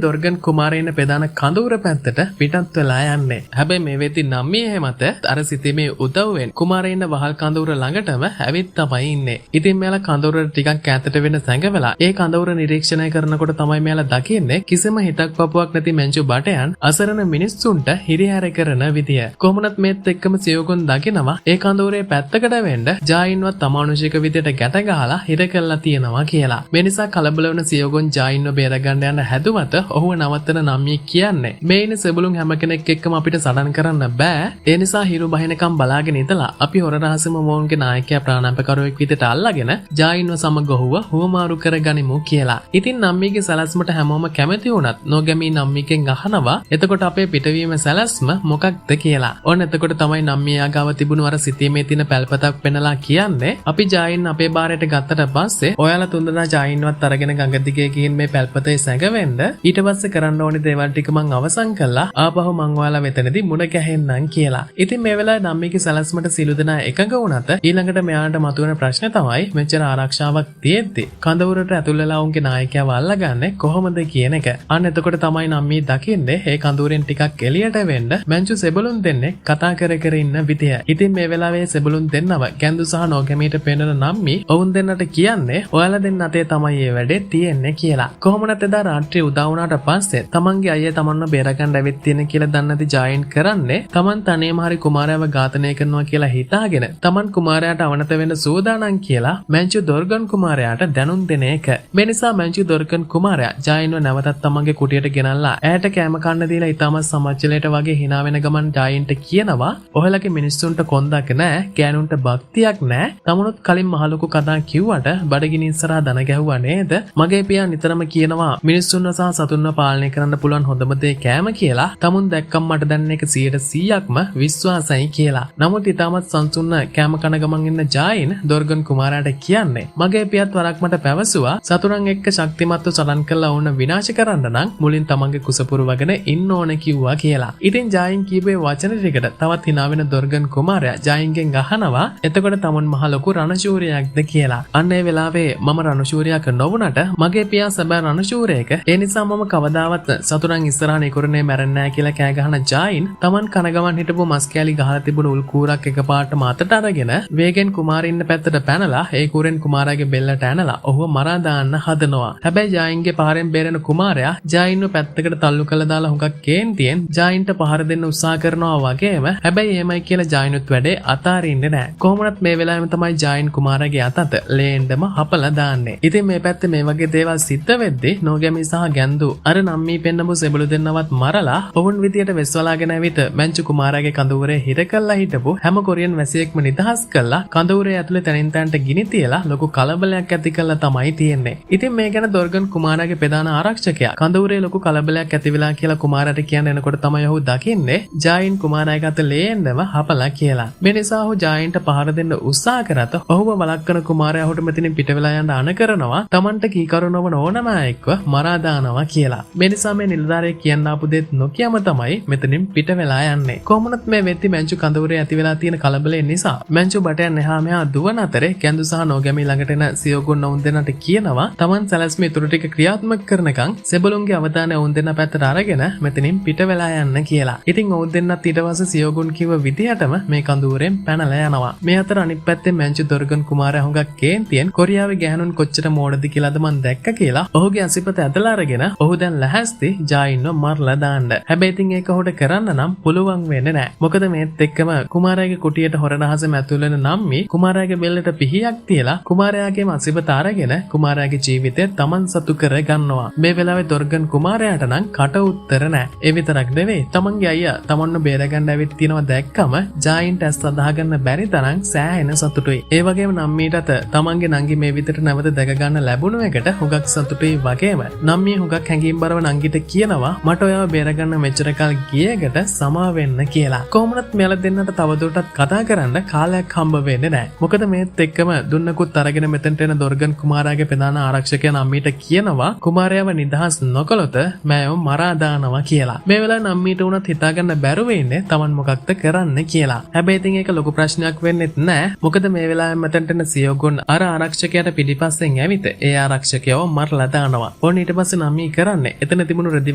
දොර්ගන් කුමාරයන් ප්‍රධාන කඳවුර පැත්තට පිටත් වෙලා යන්නේ. හැබැයි මේ වෙද්දි නම්මිය එහෙමත අර සිතීමේ උදව්වෙන් කුමාරයන් වහල් කඳවුර ළඟටම ඇවිත් තමයි ඉන්නේ. ඉතින් මෙයාලා කඳවුරට ටිකක් ඈතට වෙන සැඟවලා ඒ කඳවුර නිරීක්ෂණය කරනකොට තමයි මෙයාලා දකින්නේ කිසිම හිතක් පපුවක් නැති මැන්චු බටයන් අසරණ මිනිස්සුන්ට හිරිහැර කරන විදිය. කොහොමනත් මේත් එක්කම සියෝගොන් දකිනවා ඒ කඳවුරේ පැත්තකට වෙන්න ජායින්වත් අමානුෂික විදියට ගැට ගහලා හිර කරලා තියෙනවා කියලා. මේ නිසා කලබල වන සියෝගොන් ජායින්ව බේරගන්න යන හැදුවත ඔහුව නවත්තන නම්මිය කියන්නේ මේ ඉන්න සෙබළුන් හැම කෙනෙක් එක්කම අපිට සටන් කරන්න බෑ. ඒ නිසා හිරු බහිනකම් බලාගෙන ඉඳලා අපි හොර රහසෙම මොවුන්ගේ නායකයා ප්‍රාණාපකරුවෙක් විදියට අල්ලගෙන ජායින්ව සමග ඔහුව හුවමාරු කරගනිමු කියලා. ඉතින් නම්මිගේ සැලැස්මට හැමෝම කැමති වුණත් නොගැමී නම්මිගෙන් අහනවා එතකොට අපේ පිටවීම සැලැස්ම මොකක්ද කියලා. ඔන්න එතකොට තමයි නම්මියා ගාව තිබුණු අර සිතීමේ තියෙන පැල්පතක් පෙන්නලා කියන්නේ අපි ජායින් අපේ බාරයට ගත්තට පස්සේ ඔයාලා තුන්දෙනා ජායින්වත් අරගෙන ගඟ දිගේ ගිහින් මේ පැල්පතේ සැඟවෙන්න, ඊට පස්සේ කරන්න ඕනි දේවල් ටික මං අවසන් කළා, ආපහු මං ඔයාලා මෙතනදී මුණ ගැහෙන්නම් කියලා. ඉතින් මේ වෙලාවේ නම්මිගේ සැලැස්මට සියලු දෙනා එකඟ වුණත් ඊළඟට මෙයාට මතුවෙන ප්‍රශ්නේ තමයි මෙච්චර ආරක්ෂාවක් තියෙද්දි කඳවුරට ඇතුල් වෙලා උන්ගේ නායකයාව අල්ලගන්නේ කොහොමද කියන එක. අන්න එතකොට තමයි නම්මී දකින්නේ ඒ කඳවුරෙන් ටිකක් එළියට වෙන්න මැන්චු සෙබළුන් දෙන්නෙක් කතා කර කර ඉන්න විදිය. ඉතින් මේ වෙලාවේ සෙබළුන් දෙන්නව ගැන්දු සහ නෝගැමීට පෙන්නන නම්මි ඔවුන් දෙන්නට කියන්නේ ඔයාලා දෙන්න ජායින් අතේ තමයි මේ වැඩේ තියෙන්නේ කියලා. කොහොම වුණත් එදා රාත්‍රියේ උදා වුණාට පස්සේ තමන්ගේ අයියා තමන්ව බේරගන්න ඇවිත් තියෙන කියලා දන්නේ නැති ජායින් කරන්නේ තමන් තනියම හරි කුමාරයාව ඝාතනය කරනවා කියලා හිතාගෙන තමන් කුමාරයාට අවනත වෙන්න සූදානම් කියලා මැන්චු දොර්ගන් කුමාරයාට දැනුම් දෙන එක. මේ නිසා මැන්චු දොර්ගන් කුමාරයා ජායින්ව නැවතත් තමන්ගේ කුටියට ගෙනල්ලා ඇයට කෑම කන්න දීලා ඉතාමත් සමච්චලයට වගේ හිනා වෙන ගමන් ජායින්ට කියනවා, ඔයාලගේ මිනිස්සුන්ට කොන්දක් නෑ, ගෑනුන්ට භක්තියක් නෑ, තමනුත් කලින් මහ ලොකු කතා කිව්වට බඩගිනි ඉස්සරහා දන ගැහුවා නේද? මගේ පියා නිතරම කියනවා මිනිස්සුන්ව සහ සතුන්ව පාලනය කරන්න පුළුවන් හොඳම දේ කෑම කියලා. තමුන් දැක්කම් මට දැන් ඒක 100%ක්ම විශ්වාසයි කියලා. නමුත් ඉතාමත් සංසුන්ව කෑම කන ගමන් ඉන්න ජායින් දොර්ගන් කුමාරයාට කියන්නේ, මගේ පියත් වරක් මට පැවසුවා සතුරන් එක්ක ශක්තිමත්ව සටන් කරලා ඔවුන් විනාශ කරන්න නම් මුලින් තමන්ගේ කුස පුරවගෙන ඉන්න ඕන කිව්වා කියලා. ඉතින් ජායින් කියපු වචන ටිකට තවත් හිනා වෙන දොර්ගන් කුමාරයා ජායින්ගෙන් අහනවා, එතකොට තමුන් මහ ලොකු රණශූරයෙක්ද කියලා. අන්න ඒ වෙලාවේ මම රණශූරයෙක් නොවුනට මගේ පියා සැබෑ රණශූරයෙක්. ඒ නිසා මම කවදාවත් සතුරන් ඉස්සරහා නිකරුණේ මැරෙන්නේ නැහැ කියලා කෑ ගහන ජායින් තමන් කන ගමන් හිටපු මස් කෑලි ගහලා තිබුණු උල් කූරක් එකපාරටම අතට අරගෙන වේගෙන් කුමාරයා ඉන්න පැත්තට පැනලා ඒ කූරෙන් කුමාරයාගේ බෙල්ලට ඇනලා ඔහුව මරා දාන්න හදනවා. හැබැයි ජායින්ගේ පහරෙන් බේරෙන කුමාරයා ජායින්ව පැත්තකට තල්ලු කරලා දාලා හුඟක් කේන්තියෙන් ජායින්ට පහර දෙන්න උත්සාහ කරනවා වගේම, හැබැයි එහෙමයි කියලා ජායිනුත් වැඩේ අතාරින්නේ නැහැ. කොහොමවත් මේ වෙලාවෙම තමයි ජායින් කුමාරයාගේ අතට ලේන්ඩම හපලා දාන්නේ. ඉතින් මේ පැත්තේ මේ වගේ දේවල් සිද්ධ වෙද්දී නෝගැමි සහ ගැන්දු අර නම්මී පෙන්නපු සෙබළු දෙන්නවත් මරලා ඔවුන් විදියට වෙස්වලාගෙන ඇවිත් මැන්චු කුමාරයාගේ කඳවුරේ හිර කරලා හිටපු හැම කොරියන් වැසියෙක්ම නිදහස් කරලා කඳවුරේ ඇතුලේ තැනින් තැනට ගිනි තියලා ලොකු කලබලයක් ඇති කරලා තමයි තියෙන්නේ. ඉතින් මේ ගැන දොර්ගන් කුමාරයාගේ ප්‍රධාන ආරක්ෂකයා කඳවුරේ ලොකු කලබලයක් ඇති වෙලා කියලා කුමාරයාට කියන්න එනකොට තමයි ඔහු දකින්නේ ජායින් කුමාරයාගේ අත ලේන්නම හපලා කියලා. මේ නිසා ඔහු ජායින්ට පහර දෙන්න උත්සාහ කරත් ඔහුව වළක්වන කුමාරයා ඔහුට මෙතනින් පිට වෙලා යන්න අණ කරනවා, තමන්ට කීකරු නොවන ඕනම අයෙක්ව මරා දානවා කියලා. මේ නිසා මේ නිලධාරියෙක් කියන්න ආපු දේත් නොකියම තමයි මෙතනින් පිට වෙලා යන්නේ. කොහොමනත් මේ වෙද්දි මැන්චු කඳවුරේ ඇති වෙලා තියෙන කලබලය නිසා මැන්චු බටයන් එහා මෙහා දුවන අතරේ ගැන්දු සහ නෝගැමි ළඟට එන සියෝගුන් ඔවුන් දෙන්නට කියනවා, තමන් සැලැස්ම ඉතුරු ටික ක්‍රියාත්මක කරනකන් සෙබළුන්ගේ අවධානය ඔවුන් දෙන්න පැත්තට අරගෙන මෙතනින් පිට වෙලා යන්න කියලා. ඉතින් ඔවුන් දෙන්නත් ඊට පස්සේ සියෝගුන් කිව්ව විදිහටම මේ කඳවුරෙන් පැනලා යනවා. මේ අතර අනිත් පැත්තේ මැන්චු දොර්ගන් කුමාරයා හුඟක් කේන්තියෙන් කොරියාවේ ගැහණුන් කොච්චර මෝඩද කියලාද මං දැක්ක කියලා ඔහුගේ අසිපත ඇදලා අරගෙන ඔහු දැන් ලැහැස්ති ජායින්ව මරලා දාන්න. හැබැයි ඉතින් ඒක ඔහුට කරන්න නම් පුළුවන් වෙන්නේ නැහැ. මොකද මේත් එක්කම කුමාරයාගේ කුටියට හොර රහසෙම ඇතුල් වෙන නම්මි කුමාරයාගේ බෙල්ලට පිහියක් තියලා කුමාරයාගේම අසිපත අරගෙන කුමාරයාගේ ජීවිතය තමන් සතු කර ගන්නවා. මේ වෙලාවේ දොර්ගන් කුමාරයාට නම් කට උත්තර නැහැ. ඒ විතරක් නෙවෙයි, තමන්ගේ අයියා තමන්ව බේරගන්න ඇවිත් තියෙනවා දැක්කම ජායින්ට ඇස් අදහගන්න බැරි තරම් සෑහෙන සතුටුයි. ඒ වගේම නම්මීටත් තමන්ගේ නංගි මේ විදිහට නැවත දැක ගන්න ලැබුණු එකට හුඟක් සතුටුයි වගේම නම්මී හුඟක් හැඟීම්බරව නංගිට කියනවා, මට ඔයාව බේරගන්න මෙච්චර කල් ගිය එකට සමා වෙන්න කියලා. කොහොමනත් මෙයාලා දෙන්නට තවදුරටත් කතා කරන්න කාලයක් හම්බ වෙන්නේ නැහැ. මොකද මේත් එක්කම දුන්නකුත් අරගෙන මෙතනට එන දොර්ගන් කුමාරයාගේ ප්‍රධාන ආරක්ෂකයා නම්මීට කියනවා, කුමාරයාව නිදහස් නොකළොත් මෑව මරා දානවා කියලා. මේ වෙලාවේ නම්මීට වුණත් හිතාගන්න බැරුව ඉන්නේ තමන් මොකක්ද කරන්න කියලා. හැබැයි ඉතින් ඒක ලොකු ප්‍රශ්නයක් වෙන්නෙත් නෑ. මොකද මේ වෙලාවේ මෙතනට එන සියෝගුන් අර ආරක්ෂකයාට පිටිපස්සෙන් ඇවිත් ඒ ආරක්ෂකයව මරලා දානවා. ඔන්න ඊට පස්සේ නම්මී කරන්නේ එතන තිබුණු රෙදි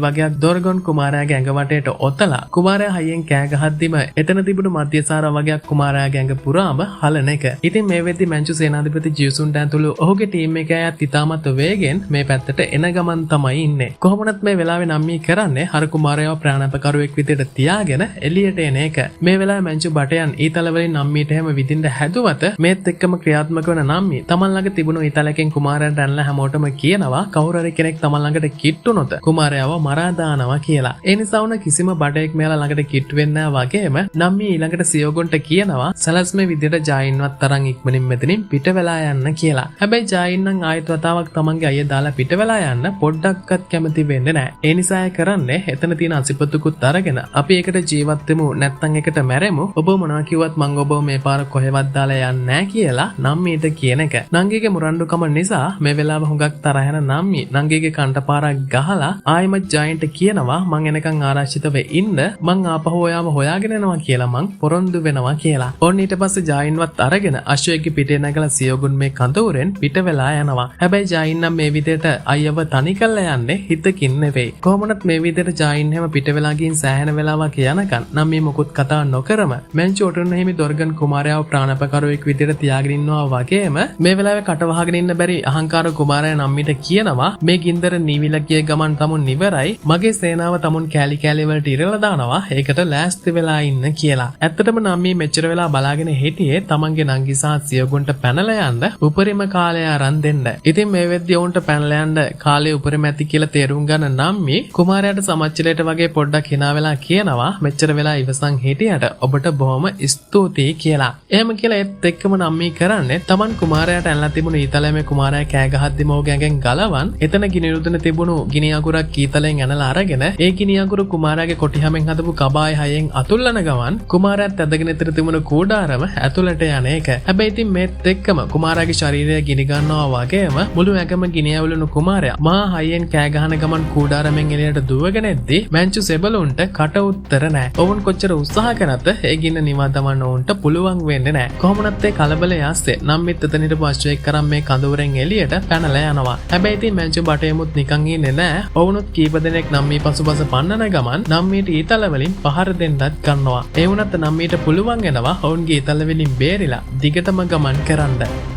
වගයක් දොර්ගොන් කුමාරයාගේ ඇඟ වටේට ඔතලා කුමාරයා හයියෙන් කෑ ගහද්දිම එතන තිබුණු මධ්‍යසාර වගයක් කුමාරයාගේ ඇඟ පුරාම හලන එක. ඉතින් මේ වෙද්දි මැන්චු සේනාධිපති ජියුසුන්ට ඇතුළු ඔහුගේ ටීම් එක අයත් ඉතාමත් වේගෙන් මේ පැත්තට එන ගමන් තමයි ඉන්නේ. කොහොමනත් මේ වෙලාවේ නම්මී කරන්නේ අර කුමාරයාව ප්‍රාණාපකරුවෙක් විදියට තියාගෙන එළියට එන එක. මේ වෙලාවේ මැන්චු බටයන් ඊතල වලින් නම්මීට එහෙම විදින්න හැදුවට මේත් එක්කම ක්‍රියාත්මක වන නම්මී තමන් ළඟ තිබුණු ඊතලකින් කුමාරයාට ඇනලා හැමෝටම කියනවා, කවුරු හරි කෙනෙක් තමන් ළඟට කිට්ටුනොත් කුමාරයාව මරා දානවා කියලා. ඒ නිසා වුණ කිසිම බටයෙක් මෙයාලා ළඟට කිට්ටු වෙන්නේ නැහැ වගේම නම්මී ඊළඟට සියෝගොන්ට කියනවා සැලැස්මේ විදියට ජායින්වත් තරම් ඉක්මනින් මෙතනින් පිට වෙලා යන්න කියලා. හැබැයි ජායින් නම් ආයෙත් වතාවක් තමන්ගේ අයියා දාලා පිට වෙලා යන්න පොඩ්ඩක්වත් කැමති වෙන්නේ නැහැ. ඒ නිසා එයා කරන්නේ එතන තියෙන අසිපතුකුත් අරගෙන අපි එකට ජීවත් වෙමු, නැත්නම් එකට මැරෙමු, ඔබ මොනවා කිව්වත් මං ඔබව මේ පාර කොහෙවත් දාලා යන්නේ නැහැ කියලා නම්මීට කියන එක. නංගිගේ මුරණ්ඩුකම නිසා මේ වෙලාව හුඟක් තරහ යන නම්මි නංගිගේ කන්ට පාරක් ගහලා ආයෙමත් ජායින්ට කියනවා, මං එනකන් ආරක්ෂිතව ඉන්න, මං ආපහු ඔයාව හොයාගෙන එනවා කියලා මං පොරොන්දු වෙනවා කියලා. ඔන්න ඊට පස්සේ ජායින්වත් අරගෙන අශ්වයෙක්ගේ පිටේ නැගලා සියෝගුන් මේ කඳවුරෙන් පිට වෙලා යනවා. හැබැයි ජායින් නම් මේ විදිහට අයියව තනි කරලා යන්නේ හිතකින් නෙවෙයි. කොහොමනත් මේ විදිහට ජායින් හැම පිට වෙලා ගිහින් සෑහෙන වෙලාවක් යනකන් නම් මේ මොකුත් කතා නොකරම මැන්චු ඔටුන්න හිමි දොර්ගන් කුමාරයාව ප්‍රාණපකරුවෙක් විදිහට තියාගෙන ඉන්නවා වගේම මේ වෙලාවේ කට වහගෙන ඉන්න බැරි අහංකාර කුමාරයා නම්මිට කියනවා මේ ගින්දර නිවිලා ගිය ගමන් තමුන් ඉවරයි, මගේ සේනාව තමුන් කෑලි කෑලි වලට ඉරලා දානවා, ඒකට ලෑස්ති වෙලා ඉන්න කියලා. ඇත්තටම නම්මි මෙච්චර වෙලා බලාගෙන හිටියේ තමන්ගේ නංගි සහ සියගුන්ට පැනලා යන්න උපරිම කාලය අරන් දෙන්න. ඉතින් මේ වෙද්දි ඔවුන්ට පැනලා යන්න කාලය උපරිම ඇති කියලා තේරුම් ගන්න නම්මි කුමාරයාට සමච්චලයට වගේ පොඩ්ඩක් හිනා වෙලා කියනවා මෙච්චර වෙලා ඉවසන් හිටියට ඔබට බොහොම ස්තුතියි කියලා. එහෙම කියලා ඒත් එක්කම නම්මි කරන්නේ තමන් කුමාරයාට ඇනලා තිබුණු ඊතලය මේ කුමාරයා කෑ ගහද්දිම ඔහුගේ ඇඟෙන් ගලවන් එතන ගිනි රුදුන තිබුණු ගිනි අඟුරක් ඊතලෙන් ඇනලා අරගෙන ඒ ගිනි අඟුරු කුමාරයාගේ කොටිහමෙන් හදපු කබාය හයෙන් අතුල්ලන ගමන් කුමාරයාත් ඇදගෙන ඉතිර තිබුණු කූඩාරම ඇතුළට යන එක. හැබැයි ඉතින් මේත් එක්කම කුමාරයාගේ ශරීරය ගිනි ගන්නවා වගේම මුළු ඇඟම ගිනි ඇවුලුණු කුමාරයා මහා හයියෙන් කෑ ගහන ගමන් කූඩාරමෙන් එළියට දුවගෙන එද්දි මැන්චු සෙබළුන්ට කට උත්තර නෑ. ඔවුන් කොච්චර උත්සාහ කරත් ඒ ගින්න නිවා දමන්න ඔවුන්ට පුළුවන් වෙන්නේ නෑ. කොහොම වුණත් ඒ කලබලය අස්සේ නම්මිත් එතන හිටපු අශ්වයෙක් කරන් මේ කඳවුරෙන් එළියට පැනලා යනවා. හැබැයි ඉතින් මැන්චු බටයමුත් නිකන් ඉන්නේ නෑ. ඔවුනුත් කීප දෙනෙක් නම්මී පසුපස පන්නන ගමන් නම්මීට ඊතල වලින් පහර දෙන්නත් ගන්නවා. ඒ වුණත් නම්මීට පුළුවන් වෙනවා ඔවුන්ගේ ඊතල වලින් බේරිලා දිගටම ගමන් කරන්න.